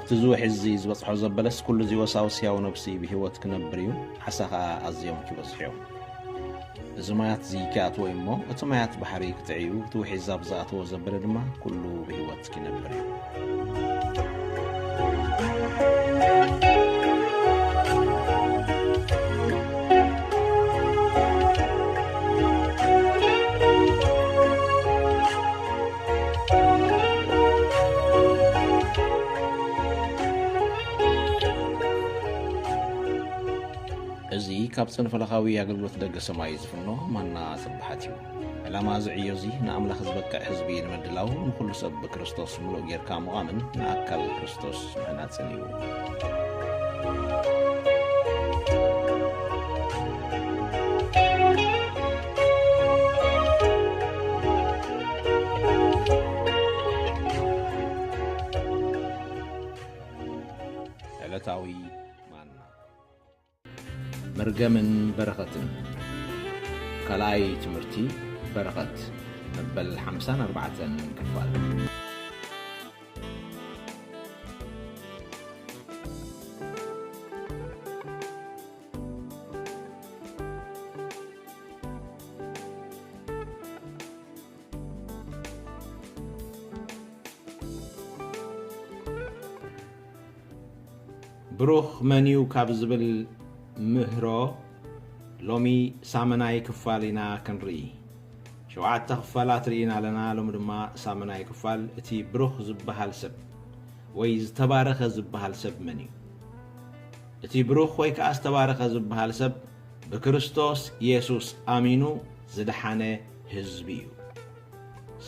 እቲ ዝውሒ እዚ ዝበጽሖ ዘበለስ ኩሉ እዚ ወሳውስ ሕያው ነብሲ ብህይወት ክነብር እዩ፣ ዓሳ ኸኣ ኣዝዮም ክበዝሑ እዮም። እዚ ማያት እዚ ክኣትዎ እዩ እሞ፣ እቲ ማያት ባሕሪ ክጥዕዩ፣ እቲ ውሒ ዛብ ዝኣትዎ ዘበለ ድማ ኩሉ ብህይወት ክነብር እዩ። እዚ ካብ ጽንፈለኻዊ ኣገልግሎት ደገ ሰማይ ዝፍኖ ማና ስብሓት እዩ። ዕላማ እዚ ዕዮ እዚ ንኣምላኽ ዝበቅዕ ህዝቢ ንምድላው፣ ንኹሉ ሰብ ብክርስቶስ ምሉእ ጌርካ ምዃምን ንኣካል ክርስቶስ ምህናጽን እዩ። ዕለታዊ ማና። መርገምን በረኸትን። ካልኣይ ትምህርቲ በረኸት፣ መበል ሓምሳን ኣርባዕተን ክፋል። ብሩኽ መን እዩ ካብ ዝብል ምህሮ፣ ሎሚ ሳመናይ ክፋል ኢና ክንርኢ። ሸውዓተ ክፋላት ርኢና ኣለና፣ ሎሚ ድማ ሳመናይ ክፋል፣ እቲ ብሩኽ ዝበሃል ሰብ ወይ ዝተባረኸ ዝበሃል ሰብ መን እዩ? እቲ ብሩኽ ወይ ከኣ ዝተባረኸ ዝበሃል ሰብ ብክርስቶስ የሱስ ኣሚኑ ዝደሓነ ህዝቢ እዩ።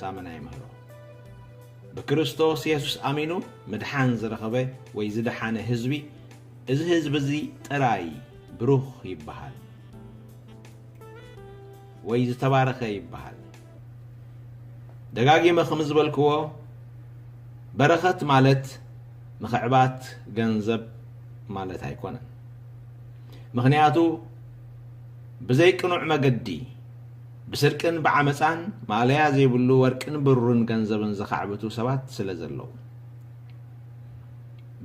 ሳመናይ ምህሮ። ብክርስቶስ የሱስ ኣሚኑ ምድሓን ዝረኸበ ወይ ዝደሓነ ህዝቢ፣ እዚ ህዝቢ እዚ ጥራይ ብሩኽ ይበሃል ወይ ዝተባረኸ ይበሃል። ደጋጊመ ከም ዝበልክዎ፣ በረኸት ማለት ምኽዕባት ገንዘብ ማለት ኣይኮነን። ምኽንያቱ፣ ብዘይቅኑዕ መገዲ፣ ብስርቅን ብዓመጻን ማእለያ ዘይብሉ ወርቅን ብሩርን ገንዘብን ዘኻዕብቱ ሰባት ስለ ዘለዉ።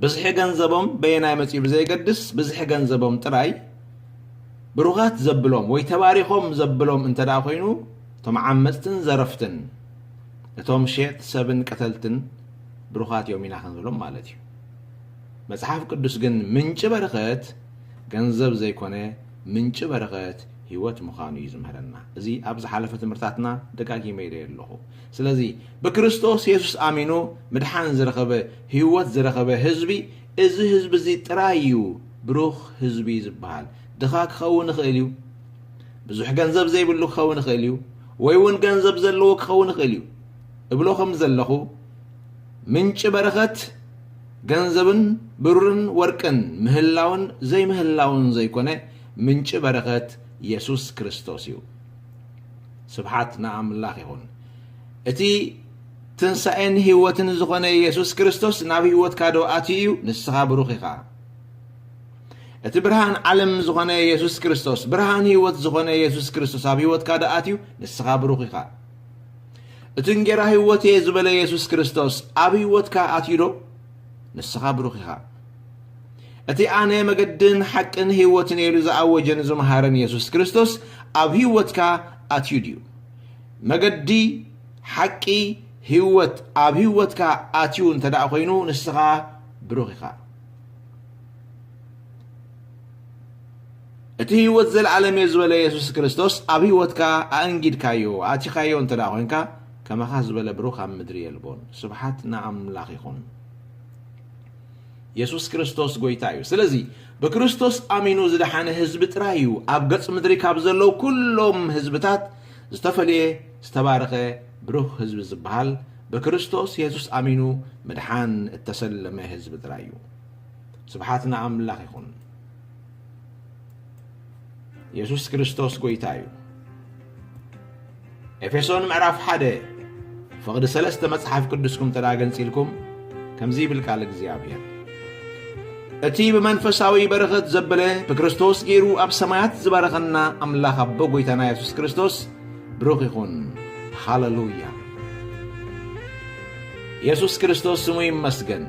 ብዝሒ ገንዘቦም በየናይ መጺኡ ብዘየገድስ፣ ብዝሒ ገንዘቦም ጥራይ ብሩኻት ዘብሎም ወይ ተባሪኾም ዘብሎም እንተ ደኣ ኮይኑ፣ እቶም ዓመጽትን ዘረፍትን፣ እቶም ሸየጥቲ ሰብን ቀተልትን ብሩኻት እዮም ኢና ክንብሎም ማለት እዩ። መጽሓፍ ቅዱስ ግን ምንጪ በረኸት ገንዘብ ዘይኮነ፣ ምንጪ በረኸት ህይወት ምዃኑ እዩ ዝምህረና። እዚ ኣብ ዝሓለፈ ትምህርታትና ደጋጊመ ኢለዮ ኣለኹ። ስለዚ ብክርስቶስ የሱስ ኣሚኑ ምድሓን ዝረኸበ፣ ህይወት ዝረኸበ ህዝቢ፣ እዚ ህዝቢ እዚ ጥራይ እዩ ብሩኽ ህዝቢ ዝበሃል። ድኻ ክኸውን ይኽእል እዩ፣ ብዙሕ ገንዘብ ዘይብሉ ክኸውን ይኽእል እዩ፣ ወይ እውን ገንዘብ ዘለዎ ክኸውን ይኽእል እዩ እብሎ ከም ዘለኹ፣ ምንጪ በረኸት ገንዘብን ብሩርን ወርቅን ምህላውን ዘይምህላውን ዘይኮነ፣ ምንጪ በረኸት የሱስ ክርስቶስ እዩ። ስብሓት ንኣምላኽ ይኹን። እቲ ትንሳኤን ህይወትን ዝኾነ የሱስ ክርስቶስ ናብ ህይወትካ ዶ ኣትዩ እዩ? ንስኻ ብሩኽ ኢኻ። እቲ ብርሃን ዓለም ዝኾነ የሱስ ክርስቶስ፣ ብርሃን ህይወት ዝኾነ የሱስ ክርስቶስ ኣብ ህይወትካ ዶ ኣትዩ? ንስኻ ብሩኽ ኢኻ። እቲ እንጌራ ህይወት እየ ዝበለ የሱስ ክርስቶስ ኣብ ህይወትካ ኣትዩ ዶ? ንስኻ ብሩኽ ኢኻ። እቲ ኣነ መገድን ሓቅን ህይወትን እየ ኢሉ ዝኣወጀን ዝመሃረን የሱስ ክርስቶስ ኣብ ህይወትካ ኣትዩ ድዩ? መገዲ፣ ሓቂ፣ ህይወት ኣብ ህይወትካ ኣትዩ እንተ ደኣ ኮይኑ፣ ንስኻ ብሩኽ ኢኻ። እቲ ህይወት ዘለኣለም እየ ዝበለ የሱስ ክርስቶስ ኣብ ህይወትካ ኣእንጊድካዮ፣ ኣቲኻዮ እንተ ደኣ ኮይንካ፣ ከማኻ ዝበለ ብሩኽ ኣብ ምድሪ የልቦን። ስብሓት ንኣምላኽ ይኹን። የሱስ ክርስቶስ ጎይታ እዩ። ስለዚ ብክርስቶስ ኣሚኑ ዝደሓነ ህዝቢ ጥራይ እዩ ኣብ ገጽ ምድሪ ካብ ዘለዉ ኩሎም ህዝብታት ዝተፈልየ፣ ዝተባረኸ፣ ብሩኽ ህዝቢ ዝበሃል ብክርስቶስ የሱስ ኣሚኑ ምድሓን እተሰለመ ህዝቢ ጥራይ እዩ። ስብሓት ንኣምላኽ ይኹን። የሱስ ክርስቶስ ጎይታ እዩ። ኤፌሶን ምዕራፍ ሓደ ፍቕዲ ሰለስተ መጽሓፍ ቅዱስኩም ተዳገንጺልኩም ከምዚ ይብል ቃል እግዚኣብሔር። እቲ ብመንፈሳዊ በረኸት ዘበለ ብክርስቶስ ገይሩ ኣብ ሰማያት ዝበረኸና ኣምላኽ ኣቦ ጎይታና የሱስ ክርስቶስ ብሩኽ ይኹን። ሃሌሉያ። የሱስ ክርስቶስ ስሙ ይመስገን።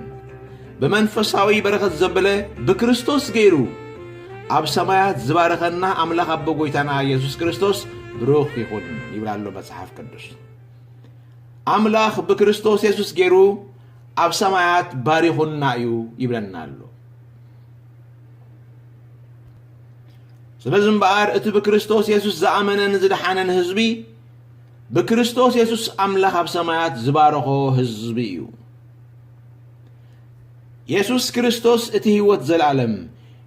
ብመንፈሳዊ በረኸት ዘበለ ብክርስቶስ ገይሩ ኣብ ሰማያት ዝባረኸና ኣምላኽ ኣቦ ጎይታና ኢየሱስ ክርስቶስ ብሩኽ ይኹን ይብል ኣሎ መጽሓፍ ቅዱስ። ኣምላኽ ብክርስቶስ የሱስ ገይሩ ኣብ ሰማያት ባሪኹና እዩ ይብለና ኣሎ። ስለዚ እምበኣር እቲ ብክርስቶስ የሱስ ዝኣመነን ዝደሓነን ህዝቢ ብክርስቶስ የሱስ ኣምላኽ ኣብ ሰማያት ዝባረኾ ህዝቢ እዩ። የሱስ ክርስቶስ እቲ ህይወት ዘለኣለም፣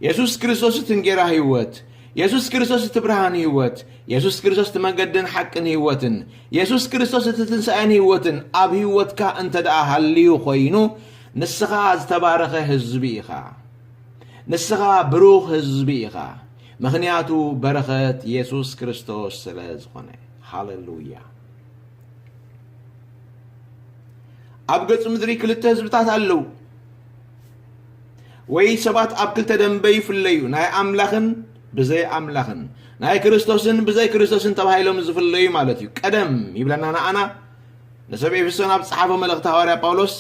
የሱስ ክርስቶስ እቲ እንጌራ ህይወት፣ የሱስ ክርስቶስ እቲ ብርሃን ህይወት፣ የሱስ ክርስቶስ እቲ መንገድን ሓቅን ህይወትን፣ የሱስ ክርስቶስ እቲ ትንሳኤን ህይወትን ኣብ ህይወትካ እንተ ደኣ ሃልዩ ኮይኑ፣ ንስኻ ዝተባረኸ ህዝቢ ኢኻ። ንስኻ ብሩኽ ህዝቢ ኢኻ። ምኽንያቱ በረኸት የሱስ ክርስቶስ ስለ ዝኾነ። ሃሌሉያ። ኣብ ገጽ ምድሪ ክልተ ህዝብታት ኣለዉ። ወይ ሰባት ኣብ ክልተ ደንበ ይፍለዩ፣ ናይ ኣምላኽን ብዘይ ኣምላኽን፣ ናይ ክርስቶስን ብዘይ ክርስቶስን ተባሂሎም ዝፍለዩ ማለት እዩ። ቀደም ይብለና ንኣና ንሰብ ኤፌሶን ኣብ ጸሓፎ መልእኽቲ ሃዋርያ ጳውሎስ፣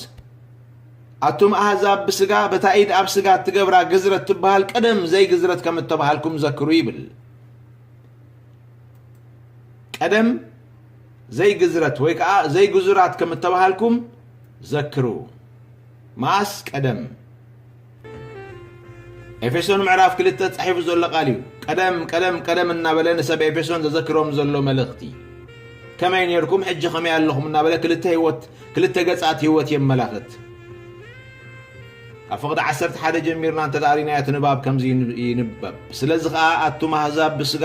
ኣቱም ኣህዛብ ብስጋ በታ ኢድ ኣብ ስጋ እትገብራ ግዝረት ትበሃል ቀደም ዘይግዝረት ከም እተባሃልኩም ዘክሩ ይብል። ቀደም ዘይግዝረት ወይ ከዓ ዘይግዙራት ከም እተባሃልኩም ዘክሩ። መኣስ ቀደም? ኤፌሶን ምዕራፍ ክልተ ተጻሒፉ ዘሎ ቃል እዩ። ቀደም፣ ቀደም፣ ቀደም እናበለ ንሰብ ኤፌሶን ዘዘክሮም ዘሎ መልእኽቲ። ከመይ ነርኩም፣ ሕጂ ከመይ ኣለኹም እናበለ ክልተ ህይወት፣ ክልተ ገጻት ህይወት የመላኽት። ካብ ፍቕዲ ዓሰርተ ሓደ ጀሚርና እንተ ደኣ ሪናዮ እቲ ንባብ ከምዚ ይን-፣ ይንበብ። ስለዚ ኸኣ ኣቱም ኣህዛብ ብስጋ፣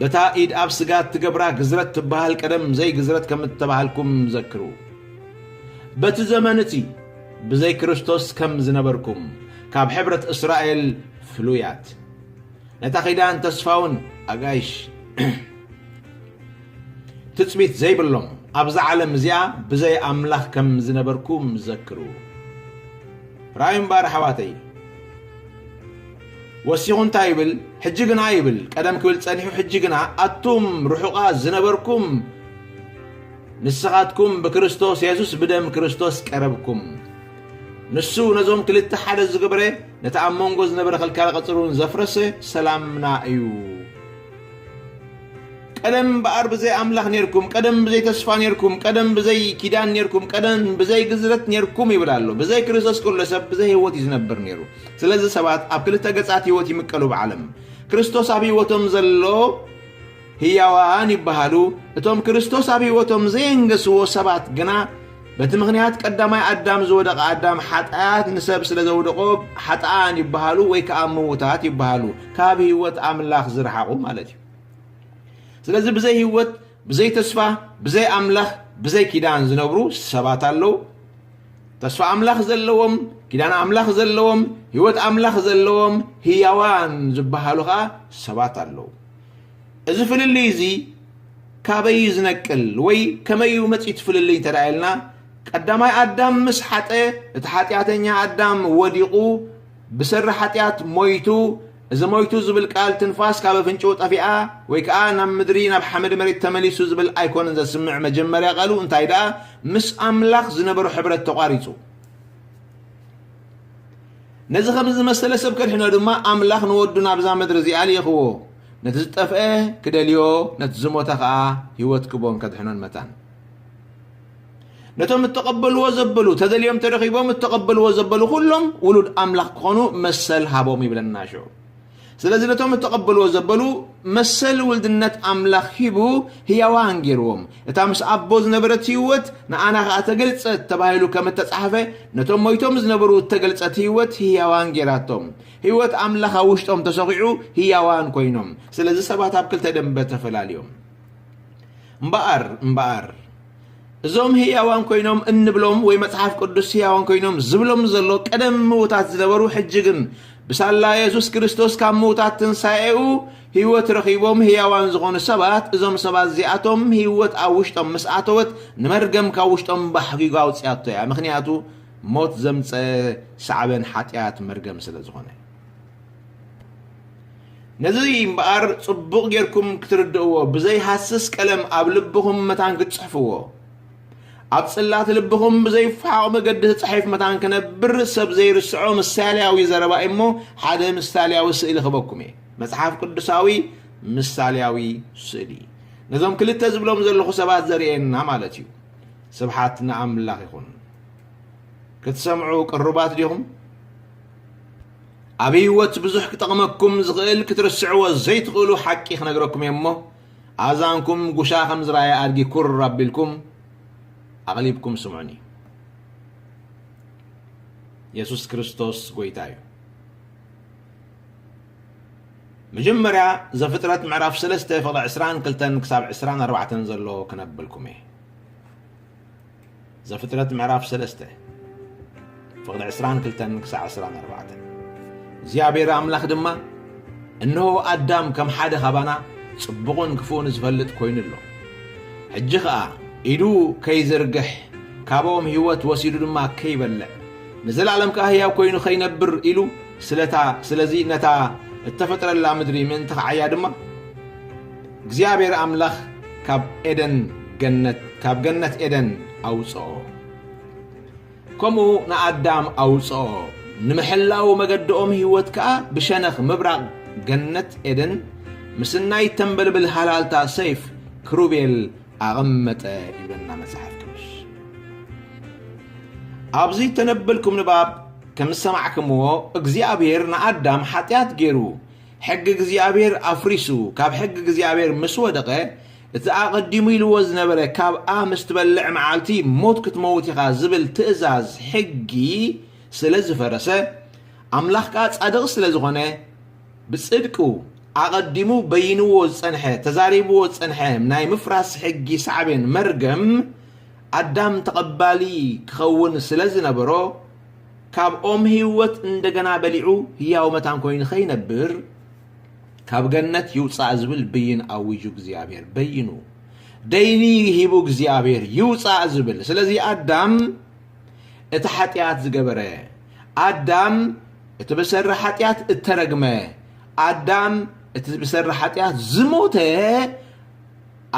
በታ ኢድ ኣብ ስጋ እትገብራ ግዝረት ትበሃል ቀደም ዘይግዝረት ከም እተባሃልኩም ዘክሩ። በቲ ዘመን እቲ ብዘይ ክርስቶስ ከም ዝነበርኩም፣ ካብ ሕብረት እስራኤል ፍሉያት፣ ነታ ኪዳን ተስፋውን ኣጋይሽ ትጽቢት ዘይብሎም ኣብዛ ዓለም እዚኣ ብዘይ ኣምላኽ ከም ዝነበርኩም ዘክሩ። ርኣዩ እምበኣር ኣሕዋተይ፣ ወሲኹ እንታይ ይብል? ሕጂ ግና ይብል፣ ቀደም ክብል ጸኒሑ፣ ሕጂ ግና ኣቱም ርሑቓት ዝነበርኩም ንስኻትኩም ብክርስቶስ የሱስ ብደም ክርስቶስ ቀረብኩም። ንሱ ነዞም ክልተ ሓደ ዝገበረ፣ ነቲ ኣብ መንጎ ዝነበረ ከልካሊ ቀጽሪ እውን ዘፍረሰ ሰላምና እዩ። ቀደም እምበኣር ብዘይ ኣምላኽ ኔርኩም፣ ቀደም ብዘይ ተስፋ ኔርኩም፣ ቀደም ብዘይ ኪዳን ኔርኩም፣ ቀደም ብዘይ ግዝረት ኔርኩም ይብል ኣሎ። ብዘይ ክርስቶስ ኩሉ ሰብ ብዘይ ህይወት እዩ ዝነብር ኔሩ። ስለዚ ሰባት ኣብ ክልተ ገጻት ህይወት ይምቀሉ ብዓለም። ክርስቶስ ኣብ ህይወቶም ዘሎ ህያዋን ይበሃሉ። እቶም ክርስቶስ ኣብ ህይወቶም ዘየንገስዎ ሰባት ግና በቲ ምኽንያት ቀዳማይ ኣዳም ዝወደቐ ኣዳም ሓጢኣት ንሰብ ስለ ዘውደቖ ሓጥኣን ይበሃሉ ወይ ከኣ ምዉታት ይበሃሉ። ካብ ህይወት ኣምላኽ ዝረሓቑ ማለት እዩ። ስለዚ ብዘይ ህይወት፣ ብዘይ ተስፋ፣ ብዘይ ኣምላኽ፣ ብዘይ ኪዳን ዝነብሩ ሰባት ኣለዉ። ተስፋ ኣምላኽ ዘለዎም፣ ኪዳን ኣምላኽ ዘለዎም፣ ህይወት ኣምላኽ ዘለዎም ህያዋን ዝበሃሉ ኸኣ ሰባት ኣለዉ። እዚ ፍልልይ እዚ ካበይ እዩ ዝነቅል ወይ ከመይ እዩ መጺኡ እቲ ፍልልይ እንተ ደኣ ኢልና፣ ቀዳማይ ኣዳም ምስ ሓጠ፣ እቲ ሓጢኣተኛ ኣዳም ወዲቑ፣ ብሰሪ ሓጢኣት ሞይቱ፣ እዚ ሞይቱ ዝብል ቃል ትንፋስ ካብ ኣፍንጭኡ ጠፊኣ ወይ ከኣ ናብ ምድሪ ናብ ሓመድ መሬት ተመሊሱ ዝብል ኣይኮነን ዘስምዕ። መጀመርያ ቃሉ እንታይ ደኣ ምስ ኣምላኽ ዝነበሮ ሕብረት ተቋሪጹ። ነዚ ከምዚ ዝመሰለ ሰብ ከድሕኖ ድማ ኣምላኽ ንወዱ ናብዛ ምድሪ እዚኣ ልኢኽዎ፣ ነቲ ዝጠፍአ ክደልዮ፣ ነቲ ዝሞተ ኸኣ ህይወት ክቦን ከድሕኖን መታን። ነቶም እተቐበልዎ ዘበሉ፣ ተደልዮም ተረኺቦም እተቐበልዎ ዘበሉ ኩሎም ውሉድ ኣምላኽ ክኾኑ መሰል ሃቦም ይብለና ሽዑ። ስለዚ ነቶም እተቐበልዎ ዘበሉ መሰል ውልድነት ኣምላኽ ሂቡ ህያዋን ገይርዎም። እታ ምስ ኣቦ ዝነበረት ህይወት ንኣና ኸኣ ተገልጸት ተባሂሉ ከም እተጻሕፈ፣ ነቶም ሞይቶም ዝነበሩ እተገልጸት ህይወት ህያዋን ገይራቶም። ህይወት ኣምላኽ ኣብ ውሽጦም ተሰኺዑ ህያዋን ኮይኖም። ስለዚ ሰባት ኣብ ክልተ ደንበ ተፈላልዮም። እምበኣር፣ እምበኣር፣ እዞም ህያዋን ኮይኖም እንብሎም ወይ መጽሓፍ ቅዱስ ህያዋን ኮይኖም ዝብሎም ዘሎ ቀደም ምዉታት ዝነበሩ፣ ሕጂ ግን ብሳላ የሱስ ክርስቶስ ካብ ምዉታት ትንሳኤኡ ህይወት ረኺቦም ህያዋን ዝኾኑ ሰባት፣ እዞም ሰባት እዚኣቶም ህይወት ኣብ ውሽጦም ምስ ኣተወት ንመርገም ካብ ውሽጦም ባሕጊጓ ኣውጽኣቶ እያ። ምኽንያቱ ሞት ዘምጸ ሳዕበን ሓጢኣት መርገም ስለ ዝኾነ። ነዚ እምበኣር ጽቡቕ ጌርኩም ክትርድእዎ፣ ብዘይ ሃስስ ቀለም ኣብ ልብኹም መታን ክትጽሕፍዎ። ኣብ ጽላት ልብኹም ብዘይፍሓቕ መገዲ ተጻሒፉ መታን ክነብር፣ ሰብ ዘይርስዖ ምሳሌያዊ ዘረባ እሞ ሓደ ምሳሌያዊ ስእሊ ክህበኩም እየ። መጽሓፍ ቅዱሳዊ ምሳሌያዊ ስእሊ። ነዞም ክልተ ዝብሎም ዘለኹ ሰባት ዘርእየና ማለት እዩ። ስብሓት ንኣምላኽ ይኹን። ክትሰምዑ ቅሩባት ዲኹም? ኣብ ህይወት ብዙሕ ክጠቕመኩም ዝኽእል ክትርስዕዎ ዘይትኽእሉ ሓቂ ክነግረኩም እየ እሞ፣ ኣዛንኩም ጉሻ ከም ዝረኣየ ኣድጊ ኩር ኣቢልኩም ኣቕሊብኩም ስምዑኒ። የሱስ ክርስቶስ ጎይታ እዩ። መጀመርያ ዘፍጥረት ምዕራፍ ሰለስተ ፍቕዲ ዕስራን ክልተን ክሳብ ዕስራን ኣርባዕተን ዘሎ ክነብልኩም እየ። ዘፍጥረት ምዕራፍ ሰለስተ ፍቕዲ ዕስራን ክልተን ክሳብ ዕስራን ኣርባዕተን። እግዚኣብሔር ኣምላኽ ድማ፣ እንሆ ኣዳም ከም ሓደ ኻባና ጽቡቕን ክፉእን ዝፈልጥ ኮይኑ ኣሎ። ሕጂ ኸኣ ኢዱ ከይዝርግሕ ካብ ኦም ህይወት ወሲዱ ድማ ከይበልዕ ንዘለኣለም ከኣ ህያው ኮይኑ ኸይነብር ኢሉ ስለታ ስለዚ ነታ እተፈጥረላ ምድሪ ምእንቲ ኸዓያ ድማ እግዚኣብሔር ኣምላኽ ካብ ኤደን ገነት ካብ ገነት ኤደን ኣውጽኦ። ከምኡ ንኣዳም ኣውጽኦ። ንምሕላው መገድኦም ህይወት ከኣ ብሸነኽ ምብራቕ ገነት ኤደን ምስ ናይ ተንበልብል ሃላልታ ሰይፍ ክሩቤል ኣቐመጠ ይብለና መጽሓፍ ቅዱስ። ኣብዚ እተነበልኩም ንባብ ከም ዝሰማዕክምዎ እግዚኣብሔር ንኣዳም ሓጢኣት ገይሩ ሕጊ እግዚኣብሔር ኣፍሪሱ ካብ ሕጊ እግዚኣብሔር ምስ ወደቐ እቲ ኣቐዲሙ ኢልዎ ዝነበረ ካብኣ ምስ ትበልዕ መዓልቲ ሞት ክትመውት ኢኻ ዝብል ትእዛዝ ሕጊ ስለ ዝፈረሰ ኣምላኽ ከኣ ጻድቕ ስለ ዝኾነ ብጽድቁ ኣቐዲሙ በይንዎ ዝጸንሐ ተዛሪብዎ ዝጸንሐ ናይ ምፍራስ ሕጊ ሳዕቤን መርገም ኣዳም ተቐባሊ ክኸውን ስለ ዝነበሮ ካብ ኦም ህይወት እንደገና በሊዑ ህያው መታን ኮይኑ ከይነብር ካብ ገነት ይውጻእ ዝብል ብይን ኣዊጁ እግዚኣብሔር በይኑ። ደይኒ ሂቡ እግዚኣብሔር ይውጻእ ዝብል። ስለዚ ኣዳም እቲ ሓጢኣት ዝገበረ ኣዳም እቲ ብሰሪ ሓጢኣት እተረግመ ኣዳም እቲ ብሰሪ ሓጢኣት ዝሞተ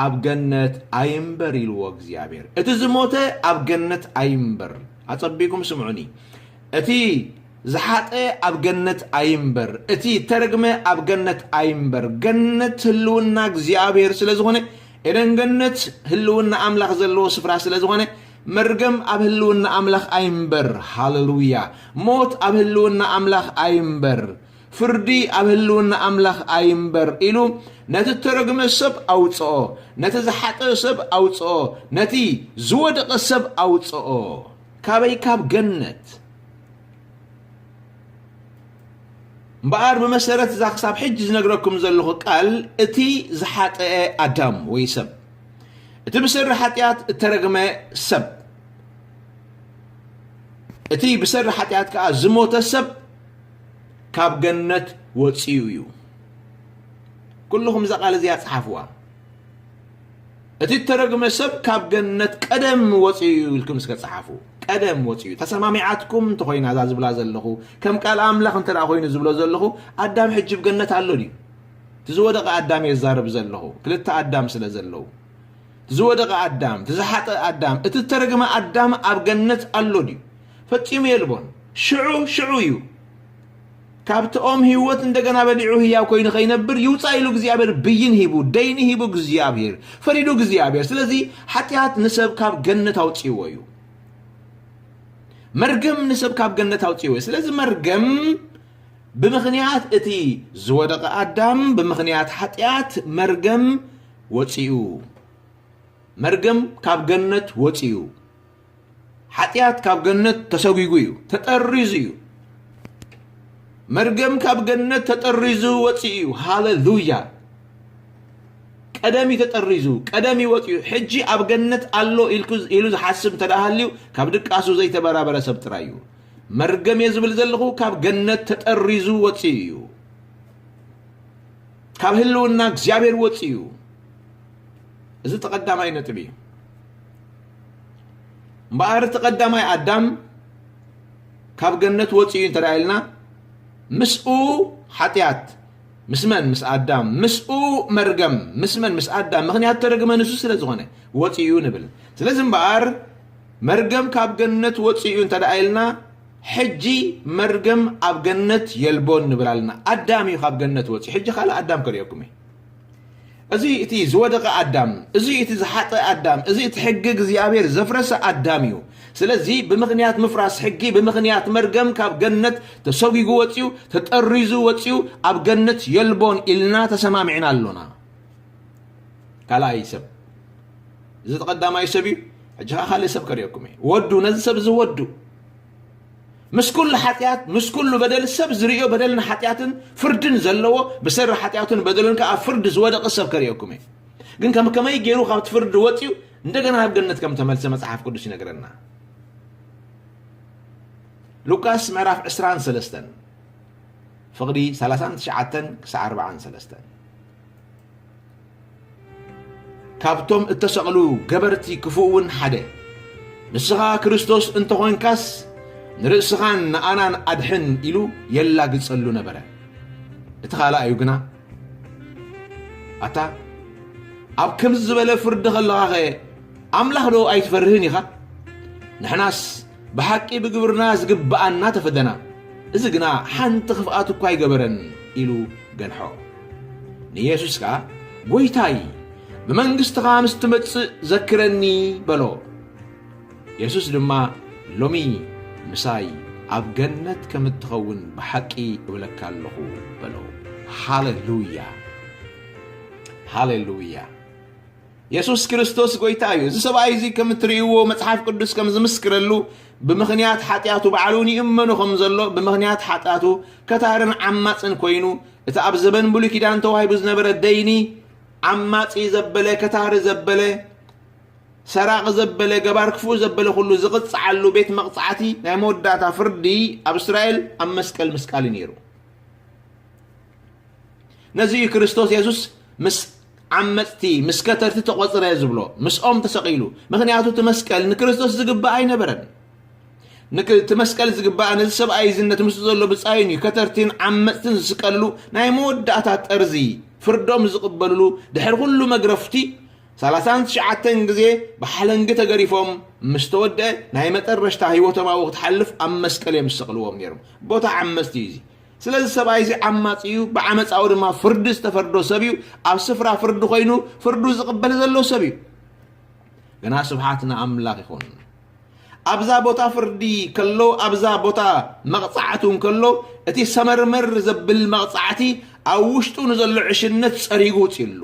ኣብ ገነት ኣይንበር ኢልዎ እግዚኣብሔር። እቲ ዝሞተ ኣብ ገነት ኣይንበር። ኣጸቢኩም ስምዑኒ። እቲ ዝሓጠ ኣብ ገነት ኣይንበር። እቲ እተረግመ ኣብ ገነት ኣይንበር። ገነት ህልውና እግዚኣብሔር ስለ ዝኾነ፣ ኤደን ገነት ህልውና ኣምላኽ ዘለዎ ስፍራ ስለ ዝኾነ፣ መርገም ኣብ ህልውና ኣምላኽ ኣይንበር። ሃሌሉያ። ሞት ኣብ ህልውና ኣምላኽ ኣይንበር። ፍርዲ ኣብ ህልውና ኣምላኽ ኣይንበር ኢሉ ነቲ እተረግመ ሰብ ኣውጽኦ፣ ነቲ ዝሓጠ ሰብ ኣውጽኦ፣ ነቲ ዝወደቐ ሰብ ኣውጽኦ። ካበይ? ካብ ገነት። እምበኣር ብመሰረት እዛ ክሳብ ሕጂ ዝነግረኩም ዘለኹ ቃል እቲ ዝሓጠአ ኣዳም ወይ ሰብ፣ እቲ ብሰሪ ሓጢኣት እተረግመ ሰብ፣ እቲ ብሰሪ ሓጢኣት ከኣ ዝሞተ ሰብ ካብ ገነት ወጺኡ እዩ። ኩልኹም እዛ ቃል እዚኣ ጸሓፍዋ። እቲ እተረግመ ሰብ ካብ ገነት ቀደም ወጺኡ እዩ ኢልኩም እስከ ጸሓፉ። ቀደም ወጺኡ። ተሰማሚዓትኩም እንተኾይና እዛ ዝብላ ዘለኹ፣ ከም ቃል ኣምላኽ እንተ ደኣ ኮይኑ ዝብሎ ዘለኹ፣ ኣዳም ሕጂ ኣብ ገነት ኣሎ ድዩ? እቲ ዝወደቐ ኣዳም እየ ዝዛረብ ዘለኹ። ክልተ ኣዳም ስለ ዘለዉ። እቲ ዝወደቐ ኣዳም፣ እቲ ዝሓጠ ኣዳም፣ እቲ እተረግመ ኣዳም ኣብ ገነት ኣሎ ድዩ? ፈጺሙ የልቦን። ሽዑ፣ ሽዑ እዩ። ካብቲ ኦም ህይወት እንደገና በሊዑ ህያው ኮይኑ ከይነብር ይውጻእ ኢሉ እግዚኣብሔር ብይን ሂቡ፣ ደይኒ ሂቡ እግዚኣብሔር፣ ፈሪዱ እግዚኣብሔር። ስለዚ ሓጢኣት ንሰብ ካብ ገነት ኣውጽእዎ እዩ። መርገም ንሰብ ካብ ገነት ኣውጽእዎ እዩ። ስለዚ መርገም ብምኽንያት እቲ ዝወደቐ ኣዳም፣ ብምኽንያት ሓጢኣት መርገም ወጺኡ። መርገም ካብ ገነት ወጺኡ። ሓጢኣት ካብ ገነት ተሰጒጉ እዩ፣ ተጠሪዙ እዩ። መርገም ካብ ገነት ተጠሪዙ ወጺኡ እዩ። ሃሌሉያ። ቀደም እዩ ተጠሪዙ፣ ቀደም እዩ ወጺኡ። ሕጂ ኣብ ገነት ኣሎ ኢልኩ-፣ ኢሉ ዝሓስብ እንተ ደኣ ሃልዩ፣ ካብ ድቃሱ ዘይተበራበረ ሰብ ጥራይ እዩ። መርገም እየ ዝብል ዘለኹ ካብ ገነት ተጠሪዙ ወጺኡ እዩ። ካብ ህልውና እግዚኣብሔር ወጺኡ እዩ። እዚ እቲ ቀዳማይ ነጥቢ እዩ። እምበኣር እቲ ቀዳማይ ኣዳም ካብ ገነት ወጺኡ እንተ ደኣ ኢልና፣ ምስኡ ሓጢኣት፣ ምስ መን? ምስ ኣዳም። ምስኡ መርገም፣ ምስ መን? ምስ ኣዳም። ምኽንያቱ እተረግመ ንሱ ስለ ዝኾነ ወጺኡ ንብል። ስለዚ እምበኣር መርገም ካብ ገነት ወፂኡ እንተ ደኣ ኢልና፣ ሕጂ መርገም ኣብ ገነት የልቦን ንብል ኣለና። ኣዳም እዩ ካብ ገነት ወፂኡ። ሕጂ ካልእ ኣዳም ከርእየኩም እየ። እዚ እቲ ዝወደቐ ኣዳም፣ እዚ እቲ ዝሓጠ ኣዳም፣ እዚ እቲ ሕጊ እግዚኣብሔር ዘፍረሰ ኣዳም እዩ። ስለዚ ብምኽንያት ምፍራስ ሕጊ፣ ብምኽንያት መርገም ካብ ገነት ተሰጒጉ ወፂኡ፣ ተጠሪዙ ወፂኡ፣ ኣብ ገነት የልቦን ኢልና ተሰማሚዕና ኣሎና። ካልኣይ ሰብ፣ እዚ ተቐዳማይ ሰብ እዩ። ሕጂ ኸዓ ካልእ ሰብ ከርእየኩም እየ። ወዱ፣ ነዚ ሰብ እዚ ወዱ፣ ምስ ኩሉ ሓጢኣት፣ ምስ ኩሉ በደል፣ ሰብ ዝርእዮ በደልን ሓጢኣትን ፍርድን ዘለዎ፣ ብሰሪ ሓጢኣቱን በደሉን ከኣ ፍርዲ ዝወደቐ ሰብ ከርእየኩም እየ። ግን ከም ከመይ ገይሩ ካብቲ ፍርዲ ወጺኡ እንደገና ናብ ገነት ከም ተመልሰ መጽሓፍ ቅዱስ ይነግረና። ሉቃስ ምዕራፍ ዕስራን ሰለስተን፣ ፍቕዲ ሰላሳን ትሽዓተን ክሳዕ ኣርባዓን ሰለስተን። ካብቶም እተሰቕሉ ገበርቲ ክፉእ እውን ሓደ፣ "ንስኻ ክርስቶስ እንተኾንካስ ንርእስኻን ንኣናን ኣድሕን" ኢሉ የላግጸሉ ነበረ። እቲ ካልኣዩ ግና፣ "ኣታ ኣብ ከምዚ ዝበለ ፍርዲ ከለኻኸ ኣምላኽ ዶ ኣይትፈርህን ኢኻ? ንሕናስ ብሓቂ ብግብርና ዝግብኣና ተፈደና፣ እዚ ግና ሓንቲ ክፍኣት እኳ ኣይገበረን" ኢሉ ገንሖ። ንየሱስ ከኣ፣ "ጐይታይ፣ ብመንግስትኻ ምስ ትመጽእ ዘክረኒ" በሎ። የሱስ ድማ፣ "ሎሚ ምሳይ ኣብ ገነት ከም እትኸውን ብሓቂ እብለካ ኣለኹ" በሎ። ሃሌሉያ! ሃሌሉያ! የሱስ ክርስቶስ ጐይታ እዩ። እዚ ሰብኣይ እዚ ከም እትርእይዎ፣ መጽሓፍ ቅዱስ ከም ዝምስክረሉ፣ ብምኽንያት ሓጢኣቱ ባዕሉ እውን ይእመኖ ከም ዘሎ፣ ብምኽንያት ሓጢኣቱ ከታርን ዓማጽን ኮይኑ፣ እቲ ኣብ ዘበን ብሉይ ኪዳን ተዋሂቡ ዝነበረ ደይኒ፣ ዓማጺ ዘበለ፣ ከታሪ ዘበለ፣ ሰራቒ ዘበለ፣ ገባር ክፉእ ዘበለ ኩሉ ዝቕጽዓሉ ቤት መቕጻዕቲ፣ ናይ መወዳእታ ፍርዲ ኣብ እስራኤል ኣብ መስቀል ምስቃል እዩ ነይሩ። ነዚ እዩ ክርስቶስ የሱስ ምስ ዓመጽቲ፣ ምስ ከተርቲ ተቖጽረ ዝብሎ፣ ምስኦም ተሰቒሉ። ምኽንያቱ እቲ መስቀል ንክርስቶስ ዝግባእ ኣይነበረን። ንክ-፣ እቲ መስቀል ዝግባእ ነዚ ሰብኣይ እዚ ነቲ ምስኡ ዘሎ ብጻዩን እዩ። ከተርቲን ዓመጽትን ዝስቀሉ ናይ መወዳእታ ጠርዚ፣ ፍርዶም ዝቕበልሉ፣ ድሕሪ ኩሉ መግረፍቲ፣ ሰላሳን ትሽዓተን ግዜ ብሓለንጊ ተገሪፎም ምስ ተወድአ፣ ናይ መጠረሽታ ህይወቶም ኣብኡ ክትሓልፍ ኣብ መስቀል እዮም ዝሰቕልዎም ነይሮም። ቦታ ዓመጽቲ እዩ እዚ። ስለዚ ሰብኣይ እዚ ዓማጺ እዩ፣ ብዓመጻኡ ድማ ፍርዲ ዝተፈርዶ ሰብ እዩ። ኣብ ስፍራ ፍርዲ ኮይኑ ፍርዱ ዝቕበል ዘሎ ሰብ እዩ። ግና ስብሓት ንኣምላኽ ይኹን። ኣብዛ ቦታ ፍርዲ ከሎ፣ ኣብዛ ቦታ መቕጻዕቱ እንከሎ፣ እቲ ሰመርመር ዘብል መቕጻዕቲ ኣብ ውሽጡ ንዘሎ ዕሽነት ጸሪጉ ውጽእሉ።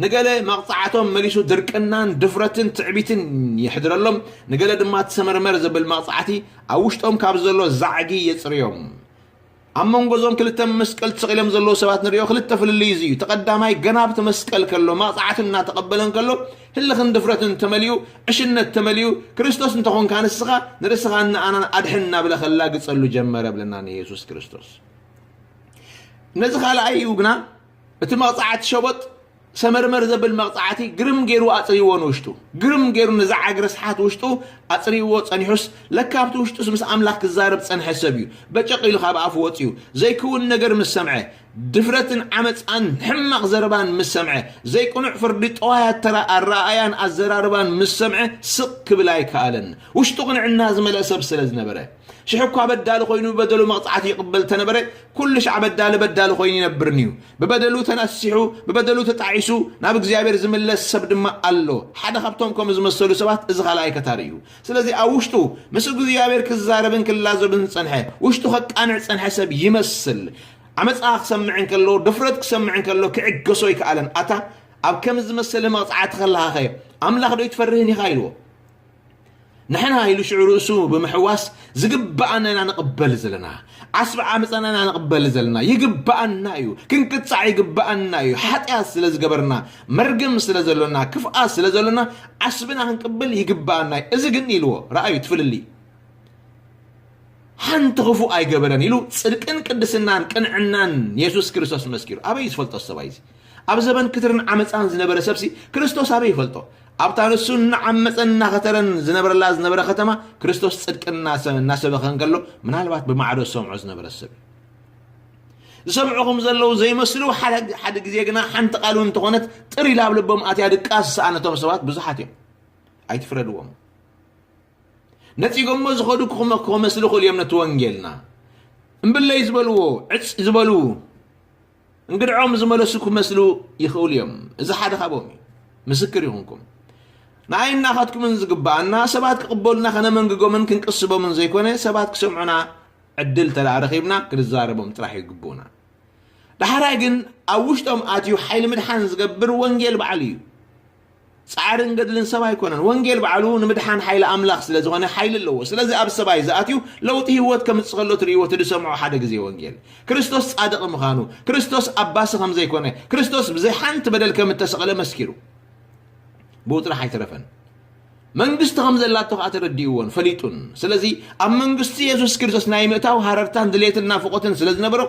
ንገለ መቕጻዕቶም መሊሱ ድርቅናን ድፍረትን ትዕቢትን የሕድረሎም፣ ንገለ ድማ እቲ ሰመርመር ዘብል መቕጻዕቲ ኣብ ውሽጦም ካብ ዘሎ ዛዕጊ የጽርዮም። ኣብ መንጎ እዞም ክልተ መስቀል ተሰቒሎም ዘለዉ ሰባት ንሪኦ ክልተ ፍልልይ እዚ እዩ። እቲ ቀዳማይ ገና ኣብቲ መስቀል ከሎ መቕጻዕቲ እናተቐበለ እንከሎ ህልኽን ድፍረትን ተመሊኡ፣ ዕሽነት ተመሊኡ፣ "ክርስቶስ እንተኾንካ ንስኻ ንርእስኻን ንኣናን ኣድሕን" እናበለ ከላግጸሉ ጀመረ ብለና ንየሱስ ክርስቶስ። ነዚ ካልኣይ እዩ ግና እቲ መቕጻዕቲ ሸቦጥ ሰመርመር ዘብል መቕጻዕቲ ግርም ገይሩ ኣጽርይዎ ንውሽጡ። ግርም ገይሩ ንዝዓግ ርስሓት ውሽጡ ኣጽርይዎ ጸኒሑስ፣ ለካ ኣብቲ ውሽጡስ ምስ ኣምላኽ ክዛረብ ጸንሐ ሰብ እዩ። በጨቕ ኢሉ ካብ ኣፉ ወጺኡ። ዘይክውን ነገር ምስ ሰምዐ፣ ድፍረትን ዓመጻን ሕማቕ ዘረባን ምስ ሰምዐ፣ ዘይቅኑዕ ፍርዲ፣ ጠዋያት ተራ ኣረኣእያን ኣዘራርባን ምስ ሰምዐ፣ ስቕ ክብል ኣይከኣለን። ውሽጡ ቅንዕና ዝመልአ ሰብ ስለ ዝነበረ። ሽሕ እኳ በዳሊ ኮይኑ ብበደሉ መቕጻዕቲ ይቕበል ተነበረ፣ ኩሉ ሻዕ በዳሊ በዳሊ ኮይኑ ይነብር ነይሩ። ብበደሉ ተነሲሑ፣ ብበደሉ ተጣዒሱ ናብ እግዚኣብሔር ዝምለስ ሰብ ድማ ኣሎ። ሓደ ካብቶም ከምኡ ዝመሰሉ ሰባት እዚ ካልኣይ ከታሪ እዩ። ስለዚ ኣብ ውሽጡ ምስ እግዚኣብሔር ክዛረብን ክላዘብን ዝጸንሐ፣ ውሽጡ ከቃንዕ ዝጸንሐ ሰብ ይመስል። ዓመጻ ክሰምዕ እንከሎ፣ ድፍረት ክሰምዕ እንከሎ ክዕገሶ ኣይከኣለን። ኣታ ኣብ ከምዚ ዝመሰለ መቕጻዕቲ ከለኻኸ ኣምላኽ ዶ ኣይትፈርህን ኢኻ ኢልዎ። ንሕና ኢሉ ሽዑ ርእሱ ብምሕዋስ ዝግብኣና ኢና ንቕበል ዘለና። ዓስቢ ዓመፃና ኢና ንቕበል ዘለና። ይግብኣና እዩ። ክንቅፃዕ ይግብኣና እዩ። ሓጢኣት ስለ ዝገበርና፣ መርገም ስለ ዘሎና፣ ክፍኣት ስለ ዘሎና ዓስብና ክንቅብል ይግብኣና እዩ። እዚ ግን ኢልዎ፣ ረኣዩ እቲ ፍልልይ። ሓንቲ ክፉእ ኣይገበረን ኢሉ ጽድቅን ቅድስናን ቅንዕናን የሱስ ክርስቶስ መስኪሩ። ኣበይ ዝፈልጦ ሰብኣይ እዚ? ኣብ ዘበን ክትርን ዓመፃን ዝነበረ ሰብሲ ክርስቶስ ኣበይ ይፈልጦ? ኣብታ ንሱ እናዓመፀን እናኸተረን ዝነብረላ ዝነበረ ከተማ ክርስቶስ ጽድቅን እናሰ-፣ እናሰበኸ እንከሎ ምናልባት ብማዕዶ ዝሰምዖ ዝነበረ ሰብ እዩ። ዝሰምዑኹም ዘለዉ ዘይመስሉ ሓደ፣ ሓደ ግዜ ግና ሓንቲ ቃል እውን እንተኾነት ጥር ኢላ ኣብ ልቦም ኣትያ ድቃስ ዝሰኣነቶም ሰባት ብዙሓት እዮም። ኣይትፍረድዎም። ነጺጎሞ ዝኸዱ ክመ-፣ ክመስሉ ክእሉ እዮም ነቲ ወንጌልና። እምብለይ ዝበልዎ፣ ዕጽ ዝበሉ፣ እንግድዖም ዝመለሱ ክመስሉ ይኽእሉ እዮም። እዚ ሓደ ካብኦም እዩ። ምስክር ይኹንኩም። ንኣይን ናኻትኩምን ዝግብኣና ሰባት ክቕበሉና ከነመንግጎምን ክንቅስቦምን ዘይኮነ፣ ሰባት ክሰምዑና ዕድል ተደኣ ረኺብና ክንዛረቦም ጥራሕ ይግብኡና። ዳሕራይ ግን ኣብ ውሽጦም ኣትዩ ሓይሊ ምድሓን ዝገብር ወንጌል ባዕሉ እዩ። ጻዕርን ገድልን ሰብ ኣይኮነን። ወንጌል ባዕሉ ንምድሓን ሓይሊ ኣምላኽ ስለ ዝኾነ ሓይሊ ኣለዎ። ስለዚ ኣብ ሰብኣይ ዝኣትዩ ለውጢ ህይወት ከምጽእ ከሎ ትርእይዎ እቲ ዝሰምዖ ሓደ ግዜ ወንጌል። ክርስቶስ ጻድቕ ምዃኑ፣ ክርስቶስ ኣባሲ ከም ዘይኮነ፣ ክርስቶስ ብዘይ ሓንቲ በደል ከም እተሰቕለ መስኪሩ። ብኡ ጥራሕ ኣይተረፈን። መንግስቲ ከም ዘላቶ ከኣ ተረዲእዎን ፈሊጡን። ስለዚ ኣብ መንግስቲ የሱስ ክርስቶስ ናይ ምእታው ሃረርታን ድሌትን ናፍቖትን ስለ ዝነበሮ፣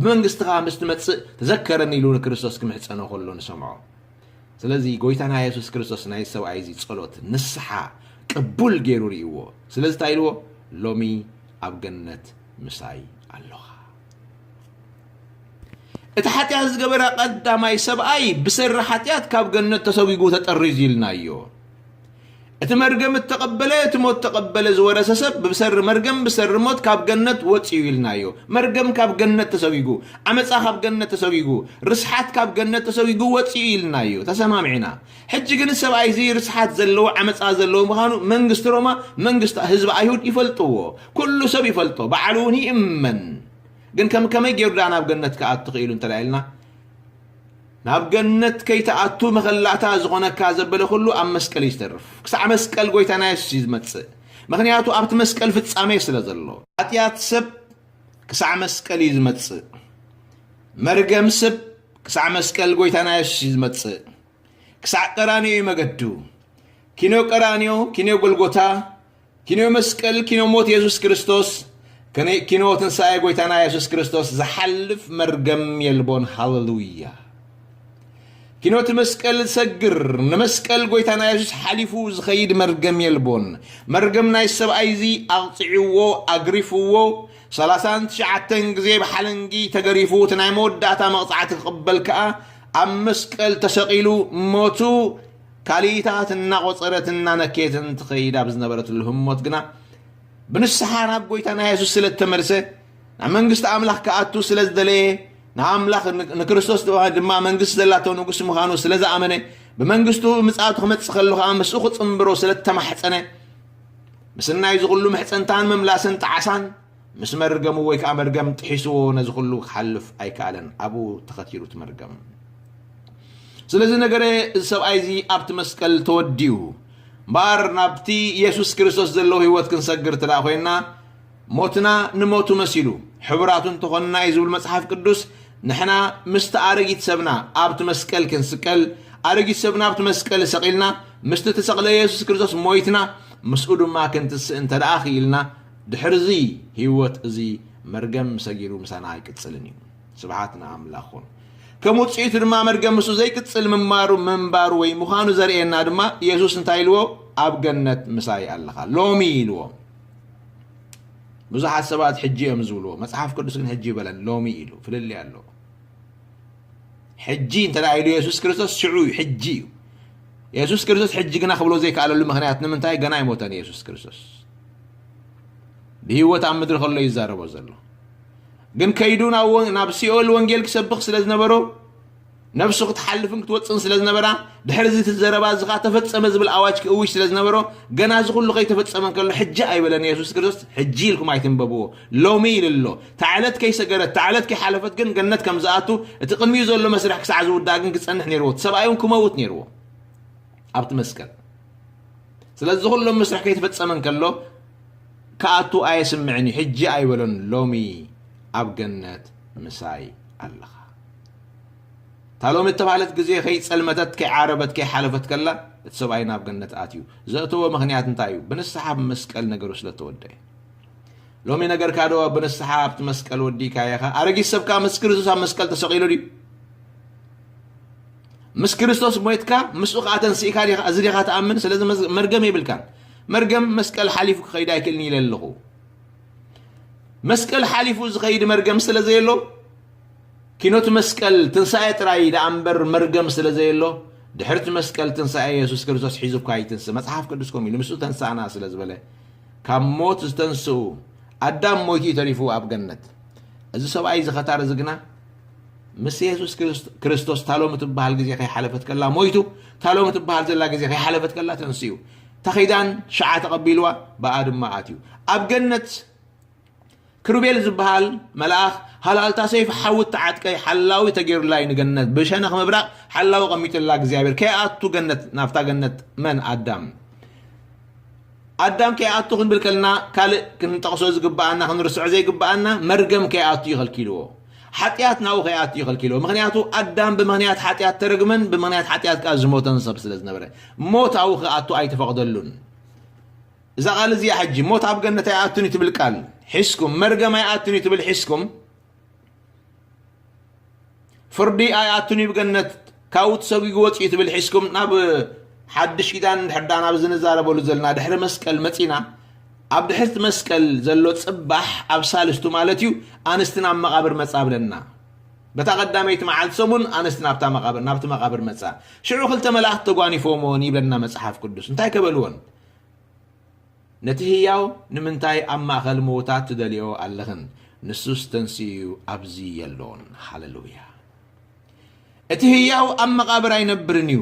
ብመንግስቲ ከኣ ምስ ትመጽእ ተዘከረኒ ኢሉ ንክርስቶስ ክምሕጸኖ ከሎ ንሰምዖ። ስለዚ ጎይታና የሱስ ክርስቶስ ናይ ሰብኣይ እዚ ጸሎት ንስሓ ቅቡል ገይሩ ርእይዎ። ስለዚ እንታይ ኢልዎ? ሎሚ ኣብ ገነት ምሳይ ኣለኻ። እቲ ሓጢኣት ዝገበረ ቀዳማይ ሰብኣይ ብሰሪ ሓጢኣት ካብ ገነት ተሰጒጉ ተጠሪዙ ኢልናዮ። እቲ መርገም እተቐበለ፣ እቲ ሞት ተቐበለ ዝወረሰ ሰብ ብሰሪ መርገም፣ ብሰሪ ሞት ካብ ገነት ወጺኡ ኢልናዮ። መርገም ካብ ገነት ተሰጒጉ፣ ዓመጻ ካብ ገነት ተሰጒጉ፣ ርስሓት ካብ ገነት ተሰጒጉ ወጺኡ ኢልናዮ። ተሰማሚዕና። ሕጂ ግን ሰብኣይ እዚ ርስሓት ዘለዎ፣ ዓመጻ ዘለዎ ምዃኑ መንግስቲ ሮማ፣ መንግስቲ ህዝቢ ኣይሁድ ይፈልጥዎ። ኩሉ ሰብ ይፈልጦ፣ ባዕሉ እውን ይእመን። ግን ከም ከመይ ገይሩ ደኣ ናብ ገነት ክኣቱ ክኢሉ እንተ ደኣ ኢልና፣ ናብ ገነት ከይትኣቱ መኸላእታ ዝኾነካ ዘበለ ኩሉ ኣብ መስቀል እዩ ዝተርፍ። ክሳዕ መስቀል ጎይታና የሱስ እዩ ዝመጽእ። ምኽንያቱ ኣብቲ መስቀል ፍጻሜ ስለ ዘሎ። ሓጢኣት ሰብ ክሳዕ መስቀል እዩ ዝመጽእ። መርገም ሰብ ክሳዕ መስቀል ጎይታና የሱስ እዩ ዝመጽእ። ክሳዕ ቀራንዮ እዩ መገዱ። ኪኖ ቀራንዮ፣ ኪኖ ጎልጎታ፣ ኪኖ መስቀል፣ ኪኖ ሞት የሱስ ክርስቶስ፣ ከነ-፣ ኪኖ ትንሳኤ ጎይታና የሱስ ክርስቶስ ዝሓልፍ መርገም የልቦን። ሃሌሉያ! ኪኖ እቲ መስቀል ዝሰግር፣ ንመስቀል ጎይታና የሱስ ሓሊፉ ዝኸይድ መርገም የልቦን። መርገም ናይ ሰብኣይ እዚ ኣቕጺዕዎ፣ ኣግሪፍዎ፣ ሰላሳን ትሽዓተን ግዜ ብሓለንጊ ተገሪፉ፣ እቲ ናይ መወዳእታ መቕጻዕቲ ክቕበል ከኣ ኣብ መስቀል ተሰቒሉ፣ ሞቱ ካሊኢታት እናቖጸረት እናነከየትን ትኸይድ ኣብ ዝነበረትሉ ህሞት ግና፣ ብንስሓ ናብ ጎይታና የሱስ ስለ እተመልሰ፣ ናብ መንግስቲ ኣምላኽ ክኣቱ ስለ ዝደለየ፣ ንኣምላኽ ን-፣ ንክርስቶስ ድማ መንግስቲ ዘላቶ ንጉስ ምዃኑ ስለ ዝኣመነ፣ ብመንግስቱ ምጽኣቱ ክመጽእ ከሎ ከኣ ምስኡ ክጽንብሮ ስለ እተማሕጸነ፣ ምስናይ እዚ ኩሉ ምሕጸንታን ምምላስን ጣዕሳን፣ ምስ መርገሙ ወይ ከኣ መርገም ጥሒስዎ ነዚ ኩሉ ክሓልፍ ኣይከኣለን። ኣብኡ ተኸቲሉ እቲ መርገም። ስለዚ ነገረ እዚ ሰብኣይ እዚ ኣብቲ መስቀል ተወዲኡ። እምበኣር ናብቲ የሱስ ክርስቶስ ዘለዎ ህይወት ክንሰግር እንተ ደኣ ኮይንና፣ ሞትና ንሞቱ መሲሉ፣ ሕቡራቱ እንተኾንና እዩ ዝብል መጽሓፍ ቅዱስ፣ ንሕና ምስቲ ኣረጊት ሰብና ኣብቲ መስቀል ክንስቀል፣ ኣረጊት ሰብና ኣብቲ መስቀል ሰቒልና፣ ምስቲ እተሰቕለ የሱስ ክርስቶስ ሞይትና፣ ምስኡ ድማ ክንትስእ እንተ ደኣ ክኢልና፣ ድሕሪ እዚ ህይወት እዚ መርገም ሰጊሩ ምሳና ኣይቅጽልን እዩ። ስብሓት ንኣምላኽ ኹን። ከም ውጽኢቱ ድማ መርገም ምስኡ ዘይቅጽል ምንባሩ፣ ምንባሩ ወይ ምዃኑ ዘርእየና ድማ የሱስ እንታይ ኢልዎ? ኣብ ገነት ምሳይ ኣለኻ ሎሚ ኢልዎ። ብዙሓት ሰባት ሕጂ እዮም ዝብልዎ። መጽሓፍ ቅዱስ ግን ሕጂ ይበለን፣ ሎሚ ኢሉ። ፍልልይ ኣለዎ። ሕጂ እንተ ደኣ ኢሉ የሱስ ክርስቶስ ሽዑ እዩ፣ ሕጂ እዩ። የሱስ ክርስቶስ ሕጂ ግና ክብሎ ዘይከኣለሉ ምኽንያት ንምንታይ? ገና ኣይሞተን የሱስ ክርስቶስ። ብህይወት ኣብ ምድሪ ከሎ እዩ ዝዛረቦ ዘሎ። ግን ከይዱ ናብ ወን-፣ ናብ ሲኦል ወንጌል ክሰብኽ ስለ ዝነበሮ፣ ነብሱ ክትሓልፍን ክትወጽእን ስለ ዝነበራ፣ ድሕሪ እዚ እቲ ዘረባ እዚ ኸኣ ተፈጸመ ዝብል ኣዋጅ ክእውጅ ስለ ዝነበሮ፣ ገና እዚ ኩሉ ከይተፈጸመ እንከሎ ሕጂ ኣይበለን የሱስ ክርስቶስ፣ ሕጂ ኢልኩም ኣይትንበብዎ፣ ሎሚ ኢሉ ኣሎ። እታ ዕለት ከይሰገረት፣ እታ ዕለት ከይሓለፈት ግን ገነት ከም ዝኣቱ፣ እቲ ቅድሚኡ ዘሎ መስርሕ ክሳዕ ዝውዳእ ግን ክጸንሕ ነይርዎ። እቲ ሰብኣይ እውን ክመውት ነይርዎ ኣብቲ መስቀል። ስለዚ ኩሎም መስርሕ ከይተፈጸመ እንከሎ ክኣቱ ኣየስምዕን እዩ። ሕጂ ኣይበሎን፣ ሎሚ ኣብ ገነት ምሳይ ኣለኻ። እታ ሎሚ እተባህለት ግዜ ከይጸልመተት፣ ከይዓረበት፣ ከይሓለፈት ከላ፣ እቲ ሰብኣይ ናብ ገነት ኣትዩ። ዘእተዎ ምኽንያት እንታይ እዩ? ብንስሓ ብመስቀል ነገሩ ስለ ተወደአ። ሎሚ ነገርካ ዶ ብንስሓ ኣብቲ መስቀል ወዲእካዮ ኢኻ? ኣረጊት ሰብካ ምስ ክርስቶስ ኣብ መስቀል ተሰቒሉ ድዩ? ምስ ክርስቶስ ሞይትካ፣ ምስኡ ከኣ ተንሲእካ ዲኻ? እዚ ዲኻ ትኣምን? ስለዚ መዝ-፣ መርገም የብልካን። መርገም መስቀል ሓሊፉ ክኸይድ ኣይክእልን ኢለ ኣለኹ። መስቀል ሓሊፉ ዝኸይድ መርገም ስለ ዘየሎ፣ ኪኖቲ መስቀል ትንሳኤ ጥራይ ደኣ እምበር መርገም ስለ ዘየሎ፣ ድሕርቲ መስቀል ትንሳኤ የሱስ ክርስቶስ ሒዙካ ይትንስእ። መጽሓፍ ቅዱስ ከምኡ ኢሉ፣ ምስኡ ተንሳእና ስለ ዝበለ፣ ካብ ሞት ዝተንስኡ ኣዳም ሞይቱ እዩ ተሪፉ ኣብ ገነት። እዚ ሰብኣይ እዚ ኸታር እዚ ግና ምስ የሱስ ክርስት-፣ ክርስቶስ ታሎሚ ትበሃል ግዜ ከይሓለፈት ከላ ሞይቱ፣ ታሎሚ ትበሃል ዘላ ግዜ ከይሓለፈት ከላ ተንስኡ። ተኺዳን ሽዓ ተቐቢልዋ፣ ብኣ ድማ ኣትዩ። ኣብ ገነት ክሩቤል ዝበሃል መልኣኽ ሃላልታ ሰይፊ ሓዊ እተዓጥቀ ሓላዊ ተገይሩላ እዩ ንገነት። ብሸነኽ ምብራቕ ሓላዊ ቀሚጡላ እግዚኣብሔር። ከይኣቱ ገነት፣ ናብታ ገነት መን? ኣዳም። ኣዳም ከይኣቱ ክንብል ከልና ካልእ ክንጠቕሶ ዝግብኣና፣ ክንርስዖ ዘይግብኣና፣ መርገም ከይኣቱ እዩ ከልኪልዎ። ሓጢኣት ናብኡ ከይኣቱ እዩ ከልኪልዎ። ምኽንያቱ ኣዳም ብምኽንያት ሓጢኣት ተረግመን ብምኽንያት ሓጢኣት ከኣ ዝሞተን ሰብ ስለ ዝነበረ፣ ሞት ኣብኡ ክኣቱ ኣይተፈቕደሉን። እዛ ቃል እዚኣ ሕጂ ሞት ኣብ ገነት ኣይኣቱን እዩ ትብል ቃል ሒዝኩም፣ መርገም ኣይኣቱን እዩ ትብል ሒዝኩም፣ ፍርዲ ኣይኣቱን እዩ ብገነት ካብኡ ተሰጒጉ ወፂኡ ትብል ሒዝኩም፣ ናብ ሓድሽ ኪዳን እንድሕር ዳ ናብ ዝንዛረበሉ ዘለና ድሕሪ መስቀል መፂና፣ ኣብ ድሕርቲ መስቀል ዘሎ ፅባሕ ኣብ ሳልስቱ ማለት እዩ፣ ኣንስቲ ናብ መቓብር መፃ ብለና። በታ ቀዳመይቲ መዓልቲ ሰሙን ኣንስቲ ናብታ መቓብር፣ ናብቲ መቓብር መፃ። ሽዑ ክልተ መላእኽቲ ተጓኒፎምዎን ይብለና መጽሓፍ ቅዱስ። እንታይ ከበልዎን? ነቲ ህያው ንምንታይ ኣብ ማእከል ምዉታት ትደልዮ ኣለኽን? ንሱስ ተንሲኡ እዩ፣ ኣብዚ የሎን። ሃሌሉያ። እቲ ህያው ኣብ መቓብር ኣይነብርን እዩ።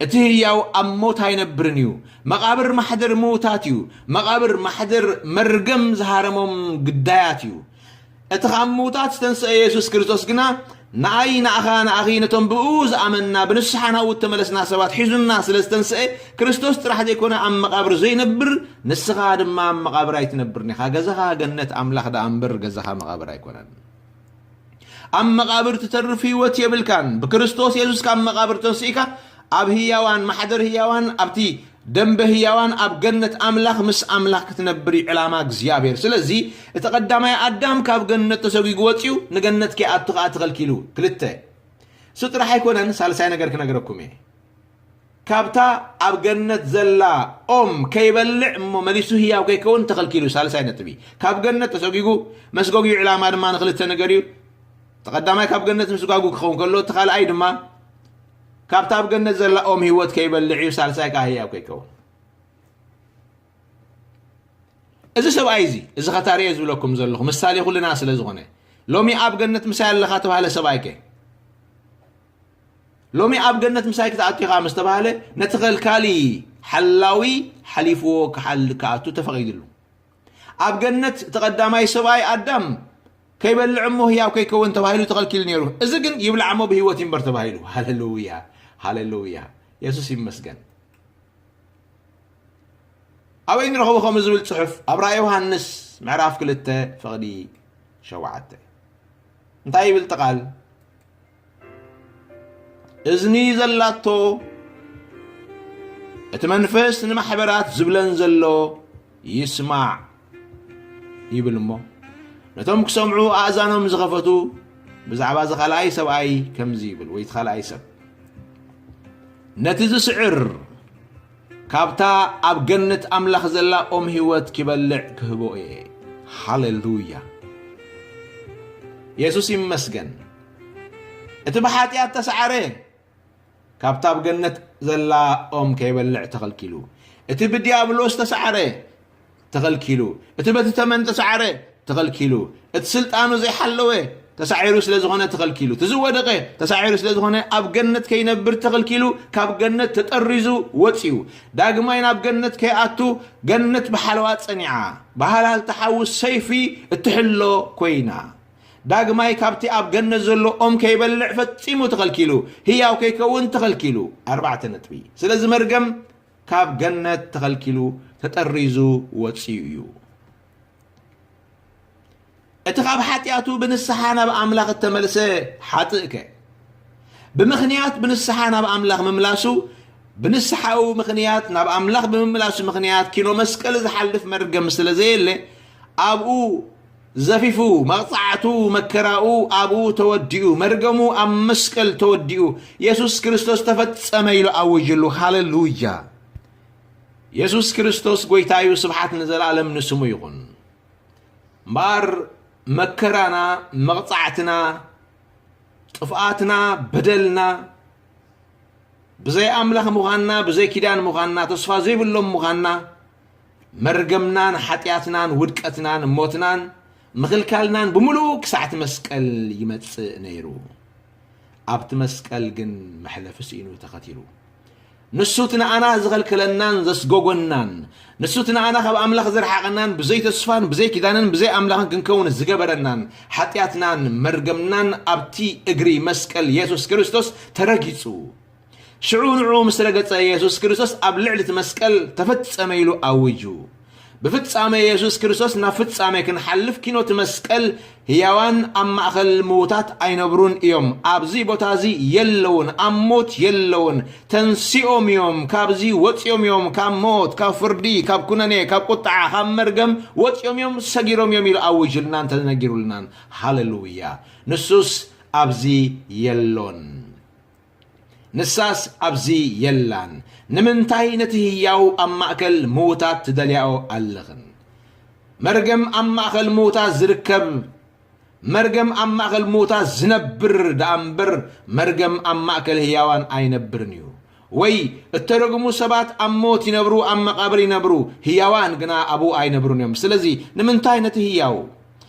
እቲ ህያው ኣብ ሞት ኣይነብርን እዩ። መቓብር ማሕደር ምዉታት እዩ። መቓብር ማሕደር መርገም ዝሃረሞም ግዳያት እዩ። እቲ ካብ ምዉታት ዝተንስአ የሱስ ክርስቶስ ግና፣ ንኣይ፣ ንኣኻ፣ ንኣኺ፣ ነቶም ብእኡ ዝኣመንና፣ ብንስሓ ናብኡ እተመለስና ሰባት ሒዙና ስለ ዝተንስአ፣ ክርስቶስ ጥራሕ ዘይኮነ ኣብ መቓብር ዘይነብር፣ ንስኻ ድማ ኣብ መቓብር ኣይትነብርን ኢኻ። ገዛኻ ገነት ኣምላኽ ደኣ እምበር፣ ገዛኻ መቓብር ኣይኮነን። ኣብ መቓብር ትተርፍ ህይወት የብልካን። ብክርስቶስ የሱስ ካብ መቓብር ተንሲእካ፣ ኣብ ህያዋን፣ ማሕደር ህያዋን፣ ኣብቲ ደንበ ህያዋን፣ ኣብ ገነት ኣምላኽ ምስ ኣምላኽ ክትነብር እዩ ዕላማ እግዚኣብሔር። ስለዚ እቲ ቀዳማይ ኣዳም ካብ ገነት ተሰጒጉ ወጺኡ፣ ንገነት ከይኣቱ ከኣ ተኸልኪሉ። ክልተ። እሱ ጥራሕ ኣይኮነን፣ ሳልሳይ ነገር ክነግረኩም እየ። ካብታ ኣብ ገነት ዘላ ኦም ከይበልዕ እሞ መሊሱ ህያው ከይከውን ተኸልኪሉ። ሳልሳይ ነጥቢ፣ ካብ ገነት ተሰጒጉ፣ መስገጊኡ ዕላማ ድማ ንኽልተ ነገር እዩ። እቲ ቀዳማይ ካብ ገነት ምስጓጉ ክኸውን ከሎ፣ እቲ ካልኣይ ድማ ካብታ ኣብ ገነት ዘላ ኦም ህይወት ከይበልዕ እዩ፣ ሳልሳይ ከኣ ህያው ከይከውን። እዚ ሰብኣይ እዚ፣ እዚ ኸታርየ ዝብለኩም ዘለኹ ምሳሌ ኩልና ስለ ዝኾነ፣ ሎሚ ኣብ ገነት ምሳይ ኣለኻ ተባህለ ሰብኣይከ? ሎሚ ኣብ ገነት ምሳይ ክትኣቱ ኢኻ ምስ ተባህለ፣ ነቲ ከልካሊ ሓላዊ ሓሊፍዎ ክሓል-፣ ክኣቱ ተፈቒድሉ። ኣብ ገነት እቲ ቀዳማይ ሰብኣይ ኣዳም ከይበልዕ እሞ ህያው ከይከውን ተባሂሉ ተኸልኪሉ ነይሩ። እዚ ግን ይብላዕ እሞ ብህይወት ይንበር ተባሂሉ። ሃሌሉያ፣ ሃሌሉያ፣ የሱስ ይመስገን። ኣበይ ንረኽቦ ከምኡ ዝብል ጽሑፍ? ኣብ ራእይ ዮሃንስ ምዕራፍ ክልተ ፍቕዲ ሸውዓተ። እንታይ ይብል እቲ ቃል? እዝኒ ዘላቶ እቲ መንፈስ ንማሕበራት ዝብለን ዘሎ ይስማዕ ይብል እሞ፣ ነቶም ክሰምዑ ኣእዛኖም ዝኸፈቱ ብዛዕባ እዚ ካልኣይ ሰብኣይ ከምዚ ይብል፣ ወይ እቲ ካልኣይ ሰብ፣ ነቲ ዝስዕር ካብታ ኣብ ገነት ኣምላኽ ዘላ ኦም ህይወት ኪበልዕ ክህቦ እየ። ሃሌሉያ! የሱስ ይመስገን። እቲ ብሓጢኣት ተሰዓረ፣ ካብታ ኣብ ገነት ዘላ ኦም ከይበልዕ ተኸልኪሉ። እቲ ብድያብሎስ ተሰዓረ፣ ተኸልኪሉ። እቲ በቲ ተመን ተሰዓረ፣ ተኸልኪሉ። እቲ ስልጣኑ ዘይሓለወ ተሳዒሩ ስለ ዝኾነ ተኸልኪሉ። እቲ ዝወደቐ ተሳዒሩ ስለ ዝኾነ ኣብ ገነት ከይነብር ተኸልኪሉ፣ ካብ ገነት ተጠሪዙ ወጺኡ። ዳግማይ ናብ ገነት ከይኣቱ ገነት ብሓለዋ ጸኒዓ፣ ብሃልሃልቲ ሓዊ ሰይፊ እትሕሎ ኮይና። ዳግማይ ካብቲ ኣብ ገነት ዘሎ ኦም ከይበልዕ ፈጺሙ ተኸልኪሉ፣ ህያው ከይከውን ተኸልኪሉ። ኣርባዕተ ነጥቢ። ስለዚ መርገም ካብ ገነት ተኸልኪሉ፣ ተጠሪዙ ወጺኡ እዩ። እቲ ካብ ሓጢኣቱ ብንስሓ ናብ ኣምላኽ እተመልሰ ሓጥእከ? ብምኽንያት ብንስሓ ናብ ኣምላኽ ምምላሱ፣ ብንስሓኡ ምኽንያት ናብ ኣምላኽ ብምምላሱ ምኽንያት ኪኖ መስቀል ዝሓልፍ መርገም ስለ ዘየለ፣ ኣብኡ ዘፊፉ፣ መቕጻዕቱ፣ መከራኡ ኣብኡ ተወዲኡ፣ መርገሙ ኣብ መስቀል ተወዲኡ፣ የሱስ ክርስቶስ ተፈጸመ ኢሉ ኣዊጅሉ። ሃሌሉያ! የሱስ ክርስቶስ ጐይታ እዩ። ስብሓት ንዘለኣለም ንስሙ ይኹን። እምበኣር መከራና፣ መቕጻዕትና፣ ጥፍኣትና፣ በደልና፣ ብዘይ ኣምላኽ ምዃንና፣ ብዘይ ኪዳን ምዃንና፣ ተስፋ ዘይብሎም ምዃንና፣ መርገምናን ሓጢኣትናን ውድቀትናን ሞትናን ምኽልካልናን ብምሉእ ክሳዕቲ መስቀል ይመጽእ ነይሩ። ኣብቲ መስቀል ግን መሕለፊ ስኢኑ ተኸቲሉ። ንሱ እቲ ንኣና ዝኸልከለናን ዘስጎጎናን፣ ንሱ እቲ ንኣና ካብ ኣምላኽ ዘርሓቐናን ብዘይ ተስፋን ብዘይ ኪዳንን ብዘይ ኣምላኽን ክንከውን ዝገበረናን ሓጢኣትናን መርገምናን ኣብቲ እግሪ መስቀል የሱስ ክርስቶስ ተረጊጹ። ሽዑ ንዕኡ ምስ ረገጸ የሱስ ክርስቶስ ኣብ ልዕሊ እቲ መስቀል ተፈጸመ ኢሉ ኣዊጁ። ብፍጻሜ የሱስ ክርስቶስ ናብ ፍጻሜ ክንሓልፍ ኪኖ እቲ መስቀል ህያዋን ኣብ ማእከል ምዉታት ኣይነብሩን እዮም። ኣብዚ ቦታ እዚ የለውን። ኣብ ሞት የለውን። ተንሲኦም እዮም። ካብዚ ወጺኦም እዮም። ካብ ሞት፣ ካብ ፍርዲ፣ ካብ ኩነኔ፣ ካብ ቁጥዓ፣ ካብ መርገም ወጺኦም እዮም፣ ሰጊሮም እዮም ኢሉ ኣዊጁልናን ተነጊሩልናን። ሃሌሉያ። ንሱስ ኣብዚ የሎን። ንሳስ ኣብዚ የላን። ንምንታይ ነቲ ህያው ኣብ ማእከል ምዉታት ትደልያኦ ኣለኽን? መርገም ኣብ ማእከል ምዉታት ዝርከብ፣ መርገም ኣብ ማእከል ምዉታት ዝነብር ደኣ እምበር፣ መርገም ኣብ ማእከል ህያዋን ኣይነብርን እዩ። ወይ እተረግሙ ሰባት ኣብ ሞት ይነብሩ፣ ኣብ መቓብር ይነብሩ፣ ህያዋን ግና ኣብኡ ኣይነብሩን እዮም። ስለዚ ንምንታይ ነቲ ህያው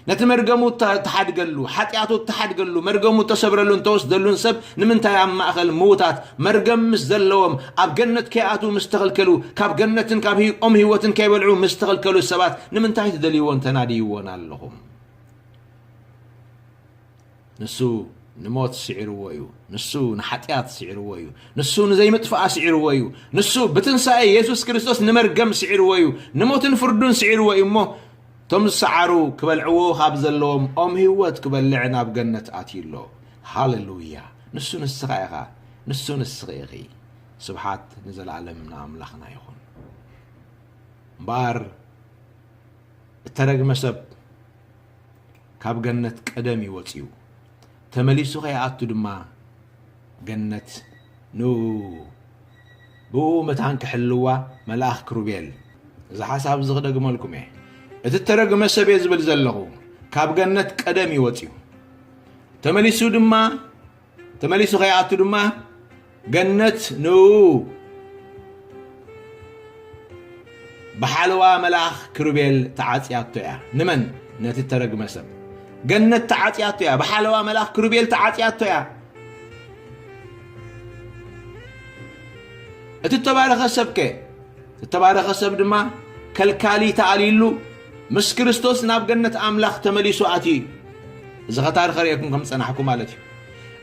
ነቲ መርገሙ እተ-፣ እተሓድገሉ፣ ሓጢኣቱ እተሓድገሉ፣ መርገሙ እተሰብረሉን እተወስደሉን ሰብ ንምንታይ ኣብ ማእከል ምዉታት መርገም ምስ ዘለዎም ኣብ ገነት ከይኣትዉ ምስ ተኸልከሉ፣ ካብ ገነትን ካብ ህይ-፣ ኦም ህይወትን ከይበልዑ ምስ ተኸልከሉ ሰባት ንምንታይ ትደልይዎን ተናድይዎን ኣለኹም? ንሱ ንሞት ስዒርዎ እዩ። ንሱ ንሓጢኣት ስዒርዎ እዩ። ንሱ ንዘይምጥፋኣ ስዒርዎ እዩ። ንሱ ብትንሳኤ የሱስ ክርስቶስ ንመርገም ስዒርዎ እዩ። ንሞትን ፍርዱን ስዒርዎ እዩ እሞ፣ እቶም ዝሰዓሩ ክበልዕዎ ካብ ዘለዎም ኦም ህይወት ክበልዕ ናብ ገነት ኣትዩ ኣሎ። ሃሌሉያ! ንሱ ንስኻ ኢኻ። ንሱ ንስኺ ኢኺ። ስብሓት ንዘለኣለም ንኣምላኽና ይኹን። እምበኣር እተረግመ ሰብ ካብ ገነት ቀደም እዩ ወጺኡ። ተመሊሱ ከይኣቱ ድማ ገነት ንኡ ብኡ መታን ክሕልዋ መልኣኽ ክሩቤል። እዚ ሓሳብ እዚ ክደግመልኩም እየ። እቲ እተረግመ ሰብ እየ ዝብል ዘለኹ፣ ካብ ገነት ቀደም እዩ ወጺኡ። ተመሊሱ ድማ፣ ተመሊሱ ከይኣቱ ድማ ገነት ንኡ ብሓለዋ መልኣኽ ክሩቤል ተዓጽያቶ እያ። ንመን? ነቲ እተረግመ ሰብ። ገነት ተዓጽያቶ እያ። ብሓለዋ መልኣኽ ክሩቤል ተዓጽያቶ እያ። እቲ እተባረኸ ሰብ ከ? እተባረኸ ሰብ ድማ ከልካሊ ተኣልዩሉ ምስ ክርስቶስ ናብ ገነት ኣምላኽ ተመሊሱ ኣትዩ እዩ። እዚ ኸ ታሪኽ ርእየኩም ከም ዝጸናሕኩ ማለት እዩ።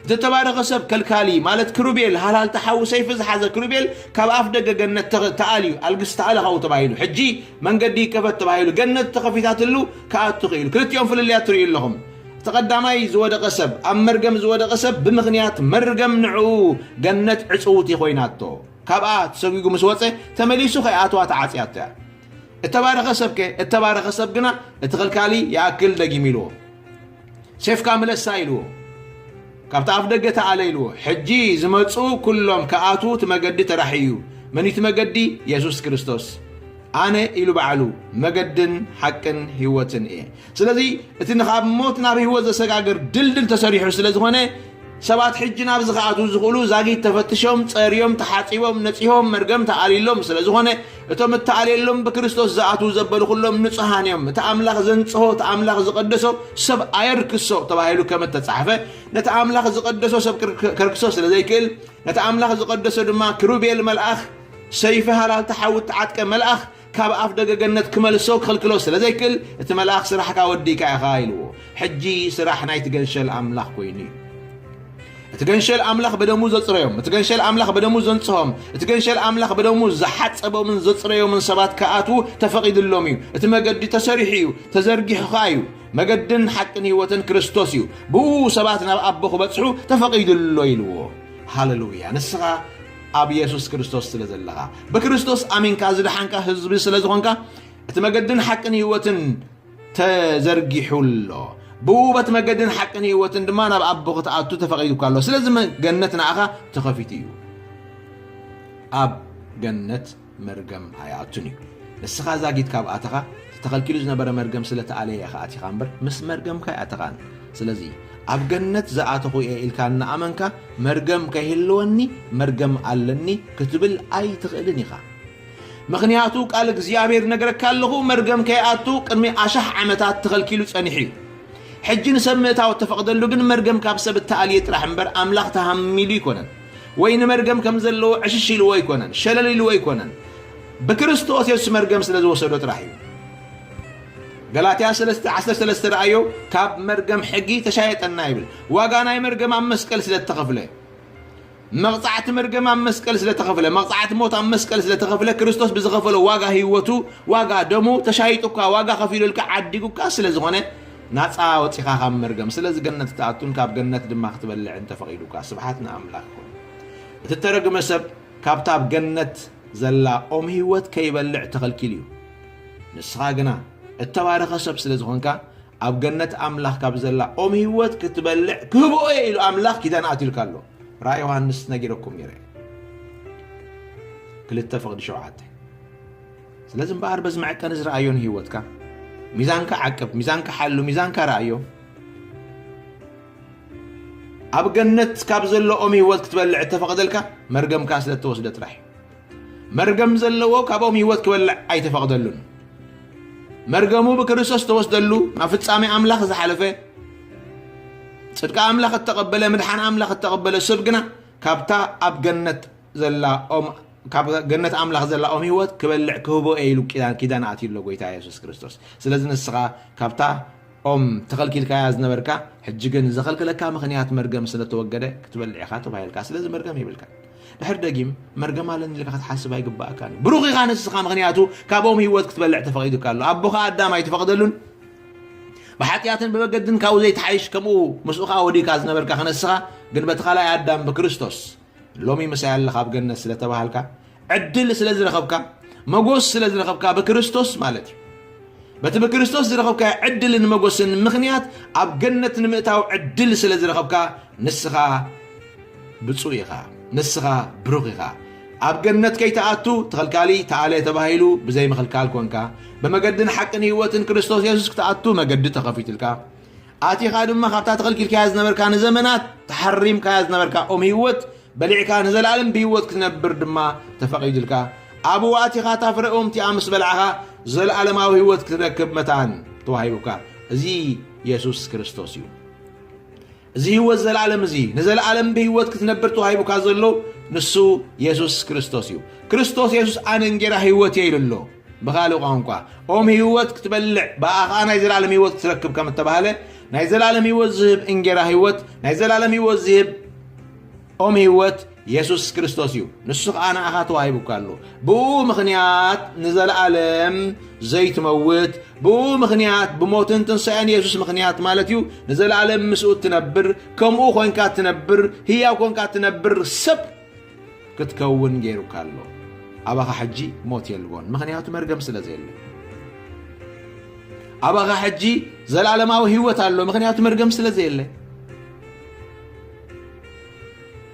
እቲ እተባረኸ ሰብ ከልካሊ ማለት ክሩቤል፣ ሃልሃልቲ ሓዊ ሰይፊ ዝሓዘ ክሩቤል ካብ ኣፍ ደገ ገነት ተ-፣ ተኣልዩ፣ ኣልግስ ተኣለ ካብኡ ተባሂሉ። ሕጂ መንገዲ ይከፈት ተባሂሉ፣ ገነት ተኸፊታትሉ ክኣቱ ክኢሉ። ክልቲኦም ፍልልያት ትርእዩ ኣለኹም። እቲ ቀዳማይ ዝወደቐ ሰብ፣ ኣብ መርገም ዝወደቐ ሰብ ብምኽንያት መርገም ንዕኡ ገነት ዕጽውቲ ኮይናቶ። ካብኣ ተሰጒጉ ምስ ወጸ ተመሊሱ ከይኣትዋ ተዓጽያቶ እያ። እተባረኸ ሰብ ከ? እተባረኸ ሰብ ግና እቲ ከልካሊ ይኣክል ደጊሙ ኢልዎ። ሴፍካ ምለሳ ኢልዎ። ካብቲ ኣፍ ደገ ተኣለ ኢልዎ። ሕጂ ዝመጹ ኩሎም ክኣትዉ እቲ መገዲ ተራሕዩ እዩ። መን እዩ እቲ መገዲ? የሱስ ክርስቶስ። ኣነ ኢሉ ባዕሉ መገድን ሓቅን ህይወትን እየ። ስለዚ እቲ ንኻብ ሞት ናብ ህይወት ዘሰጋግር ድልድል ተሰሪሑ ስለ ዝኾነ ሰባት ሕጂ ናብዚ ክኣትዉ ዝኽእሉ ዛጊት ተፈትሾም፣ ጸርዮም፣ ተሓጺቦም፣ ነጺሆም፣ መርገም ተኣልዩሎም ስለ ዝኾነ እቶም እተኣልየሎም ብክርስቶስ ዝኣትዉ ዘበሉ ኩሎም ንጹሃን እዮም። እቲ ኣምላኽ ዘንጽሆ፣ እቲ ኣምላኽ ዝቐደሶ ሰብ ኣየርክሶ ተባሂሉ ከም እተጻሕፈ ነቲ ኣምላኽ ዝቐደሶ ሰብ ክር-፣ ከርክሶ ስለ ዘይክእል ነቲ ኣምላኽ ዝቐደሶ ድማ ክሩቤል መልኣኽ ሰይፊ ሃላልቲ ሓዊ እተዓጥቀ መልኣኽ ካብ ኣፍ ደገ ገነት ክመልሶ ክኽልክሎ ስለ ዘይክእል፣ እቲ መልኣኽ ስራሕካ ወዲእካ ኢኻ ኢልዎ። ሕጂ ስራሕ ናይቲ ገንሸል ኣምላኽ ኮይኑ እዩ። እቲ ገንሸል ኣምላኽ ብደሙ ዘጽረዮም፣ እቲ ገንሸል ኣምላኽ ብደሙ ዘንጽሆም፣ እቲ ገንሸል ኣምላኽ ብደሙ ዝሓጸቦምን ዘጽረዮምን ሰባት ክኣትዉ ተፈቒድሎም እዩ። እቲ መገዲ ተሰሪሑ እዩ፣ ተዘርጊሑ ኸኣ እዩ። መገድን ሓቅን ህይወትን ክርስቶስ እዩ። ብኡ ሰባት ናብ ኣቦ ክበጽሑ ተፈቒዱ ኣሎ ኢልዎ። ሃሌሉያ! ንስኻ ኣብ የሱስ ክርስቶስ ስለ ዘለኻ፣ ብክርስቶስ ኣሚንካ ዝደሓንካ ህዝቢ ስለ ዝኾንካ፣ እቲ መገድን ሓቅን ህይወትን ተዘርጊሑ ኣሎ። ብኡ በቲ መገድን ሓቅን ህይወትን ድማ ናብ ኣቦ ክትኣቱ ተፈቒዱካ ኣሎ። ስለዚ መ-፣ ገነት ንኣኻ ተኸፊቱ እዩ። ኣብ ገነት መርገም ኣይኣቱን እዩ። ንስኻ ዛጊት ካብ ኣተኻ፣ እቲ ተኸልኪሉ ዝነበረ መርገም ስለ ተኣለየ ኢኻ ኣቲኻ እምበር፣ ምስ መርገምካ ኣይኣተኻን። ስለዚ፣ ኣብ ገነት ዝኣተኹ እየ ኢልካ እናኣመንካ፣ መርገም ከይህልወኒ፣ መርገም ኣለኒ ክትብል ኣይትኽእልን ኢኻ። ምኽንያቱ ቃል እግዚኣብሔር ነግረካ ኣለኹ፣ መርገም ከይኣቱ ቅድሚ ኣሻሕ ዓመታት ተኸልኪሉ ጸኒሑ እዩ። ሕጂ ንሰብ ምእታው እተፈቕደሉ ግን መርገም ካብ ሰብ እተኣልየ ጥራሕ እምበር፣ ኣምላኽ ተሃሚሉ ኣይኮነን፣ ወይ ንመርገም ከም ዘለዎ ዕሽሽ ኢልዎ ኣይኮነን፣ ሸለል ኢልዎ ኣይኮነን። ብክርስቶስ የሱስ መርገም ስለ ዝወሰዶ ጥራሕ እዩ። ገላትያ ሰለስተ ዓሰርተ ሰለስተ ረኣዮ፣ ካብ መርገም ሕጊ ተሻየጠና ይብል። ዋጋ ናይ መርገም ኣብ መስቀል ስለ እተኸፍለ፣ መቕጻዕቲ መርገም ኣብ መስቀል ስለ ተኸፍለ፣ መቕጻዕቲ ሞት ኣብ መስቀል ስለ ተኸፍለ፣ ክርስቶስ ብዝኸፈሎ ዋጋ ህይወቱ፣ ዋጋ ደሙ ተሻይጡካ፣ ዋጋ ከፊሉልካ፣ ዓዲጉካ ስለ ዝኾነ፣ ናጻ ወጺኻ ካብ መርገም። ስለዚ ገነት ክትኣቱን ካብ ገነት ድማ ክትበልዕን ተፈቒዱካ። ስብሓት ንኣምላኽ ይኹን። እቲ እተረግመ ሰብ ካብታ ኣብ ገነት ዘላ ኦም ህይወት ከይበልዕ ተኸልኪሉ እዩ። ንስኻ ግና እተባረኸ ሰብ ስለ ዝኾንካ፣ ኣብ ገነት ኣምላኽ ካብ ዘላ ኦም ህይወት ክትበልዕ ክህብኦ እየ ኢሉ ኣምላኽ ኪዳን ኣትዩልካ ኣሎ። ራእይ ዮሃንስ ነጊረኩም ነይረ። ክልተ ፍቕዲ ሸውዓተ። ስለዚ እምበኣር በዚ መዐቀኒ ዝረኣዮ ንህይወትካ፣ ሚዛንካ ዓቅብ፣ ሚዛንካ ሓሉ፣ ሚዛንካ ረኣዮ። ኣብ ገነት ካብ ዘሎ ኦም ህይወት ክትበልዕ እተፈቕደልካ፣ መርገምካ ስለ እተወስደ ጥራሕ እዩ። መርገም ዘለዎ ካብ ኦም ህይወት ክበልዕ ኣይተፈቕደሉን። መርገሙ ብክርስቶስ ተወስደሉ፣ ናብ ፍጻሜ ኣምላኽ ዝሓለፈ፣ ጽድቂ ኣምላኽ እተቐበለ፣ ምድሓን ኣምላኽ እተቐበለ ሰብ ግና ካብታ ኣብ ገነት ዘላ ኦም፣ ካብ ገነት ኣምላኽ ዘላ ኦም ህይወት ክበልዕ ክህቦ እየ ኢሉ ኪዳን፣ ኪዳን ኣትዩ ኣሎ ጎይታ የሱስ ክርስቶስ። ስለዚ ንስኻ ካብታ ኦም ተኸልኪልካያ ዝነበርካ፣ ሕጂ ግን ዘኸልከለካ ምኽንያት መርገም ስለ ተወገደ ክትበልዕ ኢኻ ተባሂልካ። ስለዚ መርገም የብልካን። ድሕር ደጊም መርገም ኣለኒ ኢልካ ክትሓስብ ኣይግባእካን እዩ። ብሩኽ ኢኻ ንስኻ፣ ምኽንያቱ ካብ ኦም ህይወት ክትበልዕ ተፈቒዱካ ኣሎ። ኣቦኻ ኣዳም ኣይተፈቕደሉን። ብሓጢኣትን ብመገድን ካብኡ ዘይትሓይሽ፣ ከምኡ ምስኡ ከኣ ወዲካ ዝነበርካ ከነስኻ፣ ግን በቲ ካልኣይ ኣዳም ብክርስቶስ ሎሚ ምሳይ ኣለኻ ኣብ ገነት ስለ ተባሃልካ፣ ዕድል ስለ ዝረኸብካ፣ መጎስ ስለ ዝረኸብካ ብክርስቶስ ማለት እዩ። በቲ ብክርስቶስ ዝረኸብካዮ ዕድልን መጎስን ምኽንያት ኣብ ገነት ንምእታው ዕድል ስለ ዝረኸብካ ንስኻ ብፁዕ ኢኻ፣ ንስኻ ብሩኽ ኢኻ። ኣብ ገነት ከይትኣቱ ተኸልካሊ ተኣለ ተባሂሉ ብዘይ ምኽልካል ኮንካ፣ ብመገድን ሓቅን ህይወትን ክርስቶስ የሱስ ክትኣቱ መገዲ ተኸፊቱልካ። ኣቲኻ ድማ ካብታ ተኸልኪልካያ ዝነበርካ ንዘመናት ተሓሪምካያ ዝነበርካ ኦም ህይወት በሊዕካ ንዘለኣለም ብህይወት ክትነብር ድማ ተፈቒዱልካ። ኣብኡ ኣቲኻ እታ ፍረ ኦም እቲኣ ምስ በላዕኻ ዘለኣለማዊ ህይወት ክትረክብ መታን ተዋሂቡካ። እዚ የሱስ ክርስቶስ እዩ። እዚ ህይወት ዘለኣለም እዚ ንዘለኣለም ብህይወት ክትነብር ተዋሂቡካ ዘሎ ንሱ የሱስ ክርስቶስ እዩ። ክርስቶስ የሱስ ኣነ እንጌራ ህይወት እየ ኢሉ ኣሎ። ብኻልእ ቋንቋ ኦም ህይወት ክትበልዕ ብኣ ኸኣ ናይ ዘላለም ህይወት ክትረክብ ከም እተባህለ ናይ ዘላለም ህይወት ዝህብ እንጌራ ህይወት ናይ ዘላለም ህይወት ዝህብ ኦም ህይወት የሱስ ክርስቶስ እዩ። ንሱ ኸኣ ንኣኻ ተዋሂቡካ ኣሎ። ብኡ ምኽንያት ንዘለኣለም ዘይትመውት፣ ብኡ ምኽንያት ብሞትን ትንሳኤን የሱስ ምኽንያት ማለት እዩ ንዘለኣለም ምስኡ እትነብር፣ ከምኡ ኾንካ እትነብር፣ ህያው ኮንካ እትነብር ሰብ ክትከውን ገይሩካ ኣሎ። ኣባኻ ሕጂ ሞት የልቦን፣ ምኽንያቱ መርገም ስለ ዘየለ። ኣባኻ ሕጂ ዘላለማዊ ህይወት ኣሎ፣ ምኽንያቱ መርገም ስለ ዘየለ።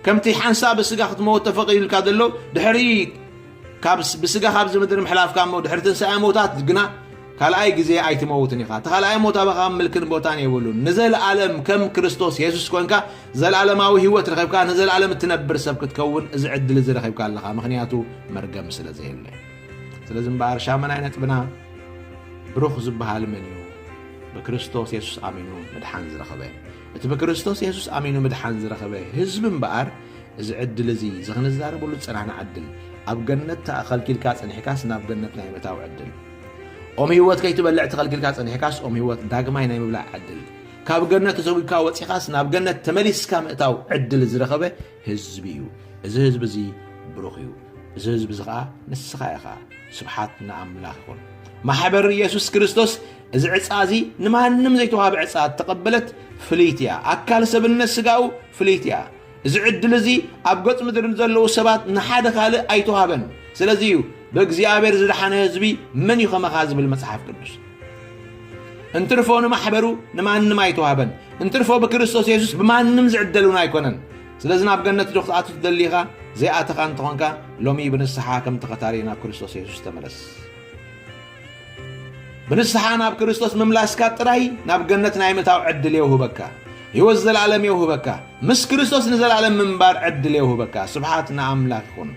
ከምቲ ሓንሳእ ብስጋ ክትመውት ተፈቒዱልካ ዘሎ፣ ድሕሪ ካብ ስ-፣ ብስጋ ካብዚ ምድሪ ምሕላፍካ እሞ ድሕሪ ትንሳኤ መውታት ግና ካልኣይ ግዜ ኣይትመውትን ኢኻ። እቲ ካልኣይ ሞት ኣባኻ ምልክን ቦታን የብሉን። ንዘለኣለም ከም ክርስቶስ የሱስ ኮንካ ዘለኣለማዊ ህይወት ረኺብካ ንዘለኣለም እትነብር ሰብ ክትከውን እዚ ዕድል እዚ ረኺብካ ኣለኻ። ምኽንያቱ መርገም ስለ ዘየለ። ስለዚ እምበኣር ሻመናይ ነጥብና ብሩኽ ዝበሃል መን እዩ? ብክርስቶስ የሱስ ኣሚኑ ምድሓን ዝረኸበ። እቲ ብክርስቶስ የሱስ ኣሚኑ ምድሓን ዝረኸበ ህዝቢ እምበኣር እዚ ዕድል እዚ፣ እዚ ክንዛረበሉ ዝጸናሕና ዕድል፣ ኣብ ገነት ተኸልኪልካ ጸኒሕካስ ናብ ገነት ናይ ምእታው ዕድል፣ ኦም ህይወት ከይትበልዕ ተኸልኪልካ ጸኒሕካስ ኦም ህይወት ዳግማይ ናይ ምብላዕ ዕድል፣ ካብ ገነት ተሰጒግካ ወጺኻስ ናብ ገነት ተመሊስካ ምእታው ዕድል ዝረኸበ ህዝቢ እዩ። እዚ ህዝቢ እዚ ብሩኽ እዩ። እዚ ህዝቢ እዚ ኸኣ ንስኻ ኢኻ። ስብሓት ንኣምላኽ ይኹን። ማሕበር የሱስ ክርስቶስ እዚ ዕጻ እዚ ንማንም ዘይተዋህበ ዕጻ እተቐበለት ፍልይቲ እያ። ኣካል ሰብነት ስጋኡ ፍልይቲ እያ። እዚ ዕድል እዚ ኣብ ገጽ ምድሪ ንዘለዉ ሰባት ንሓደ ካልእ ኣይተዋህበን። ስለዚ እዩ ብእግዚኣብሔር ዝደሓነ ህዝቢ መን እዩ ከማኻ ዝብል መጽሓፍ ቅዱስ። እንትርፎ ንማሕበሩ ንማንም ኣይተዋህበን። እንትርፎ ብክርስቶስ የሱስ ብማንም ዝዕደል እውን ኣይኮነን። ስለዚ ናብ ገነት ዶ ክትኣቱ ትደሊ ኢኻ? ዘይኣተኻ እንተኾንካ ሎሚ ብንስሓ ከም ተኸታሊ ናብ ክርስቶስ የሱስ ተመለስ። ብንስሓ ናብ ክርስቶስ ምምላስካ ጥራይ ናብ ገነት ናይ ምእታው ዕድል የውህበካ። ህይወት ዘለኣለም የውህበካ። ምስ ክርስቶስ ንዘለኣለም ምንባር ዕድል የውህበካ። ስብሓት ንኣምላኽ ይኹን።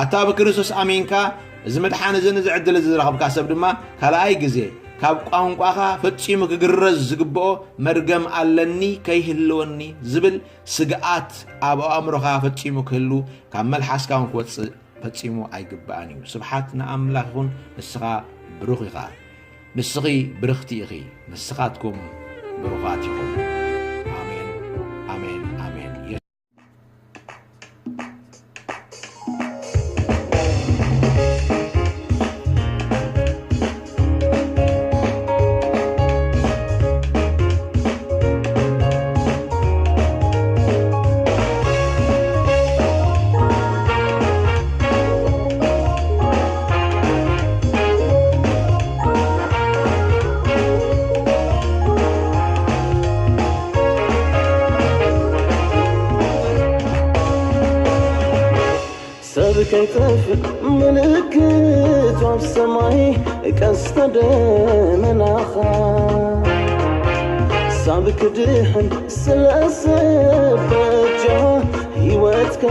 ኣታ ብክርስቶስ ኣሚንካ እዚ ምድሓን እዚ፣ ነዚ ዕድል እዚ ዝረኸብካ ሰብ ድማ፣ ካልኣይ ግዜ ካብ ቋንቋኻ ፈጺሙ ክግረዝ ዝግብኦ መርገም ኣለኒ ከይህልወኒ ዝብል ስግኣት ኣብ ኣእምሮኻ ፈጺሙ ክህሉ፣ ካብ መልሓስካ እውን ክወጽእ ፈጺሙ ኣይግባእን እዩ። ስብሓት ንኣምላኽ ይኹን። ንስኻ ብሩኽ ኢኻ። ንስኺ ብርኽቲ ኢኺ። ንስኻትኩም ብሩኻት ኢኹም። ኣሜን፣ ኣሜን፣ ኣሜን። ሰብ ከይጠፍእ ምልክት ኣብ ሰማይ ቀስተ ደመናኻ፣ ሳብ ክድሕን ስለ ሰብ በጃ ህይወትካ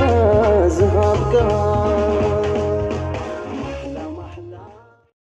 ዝሃብካ።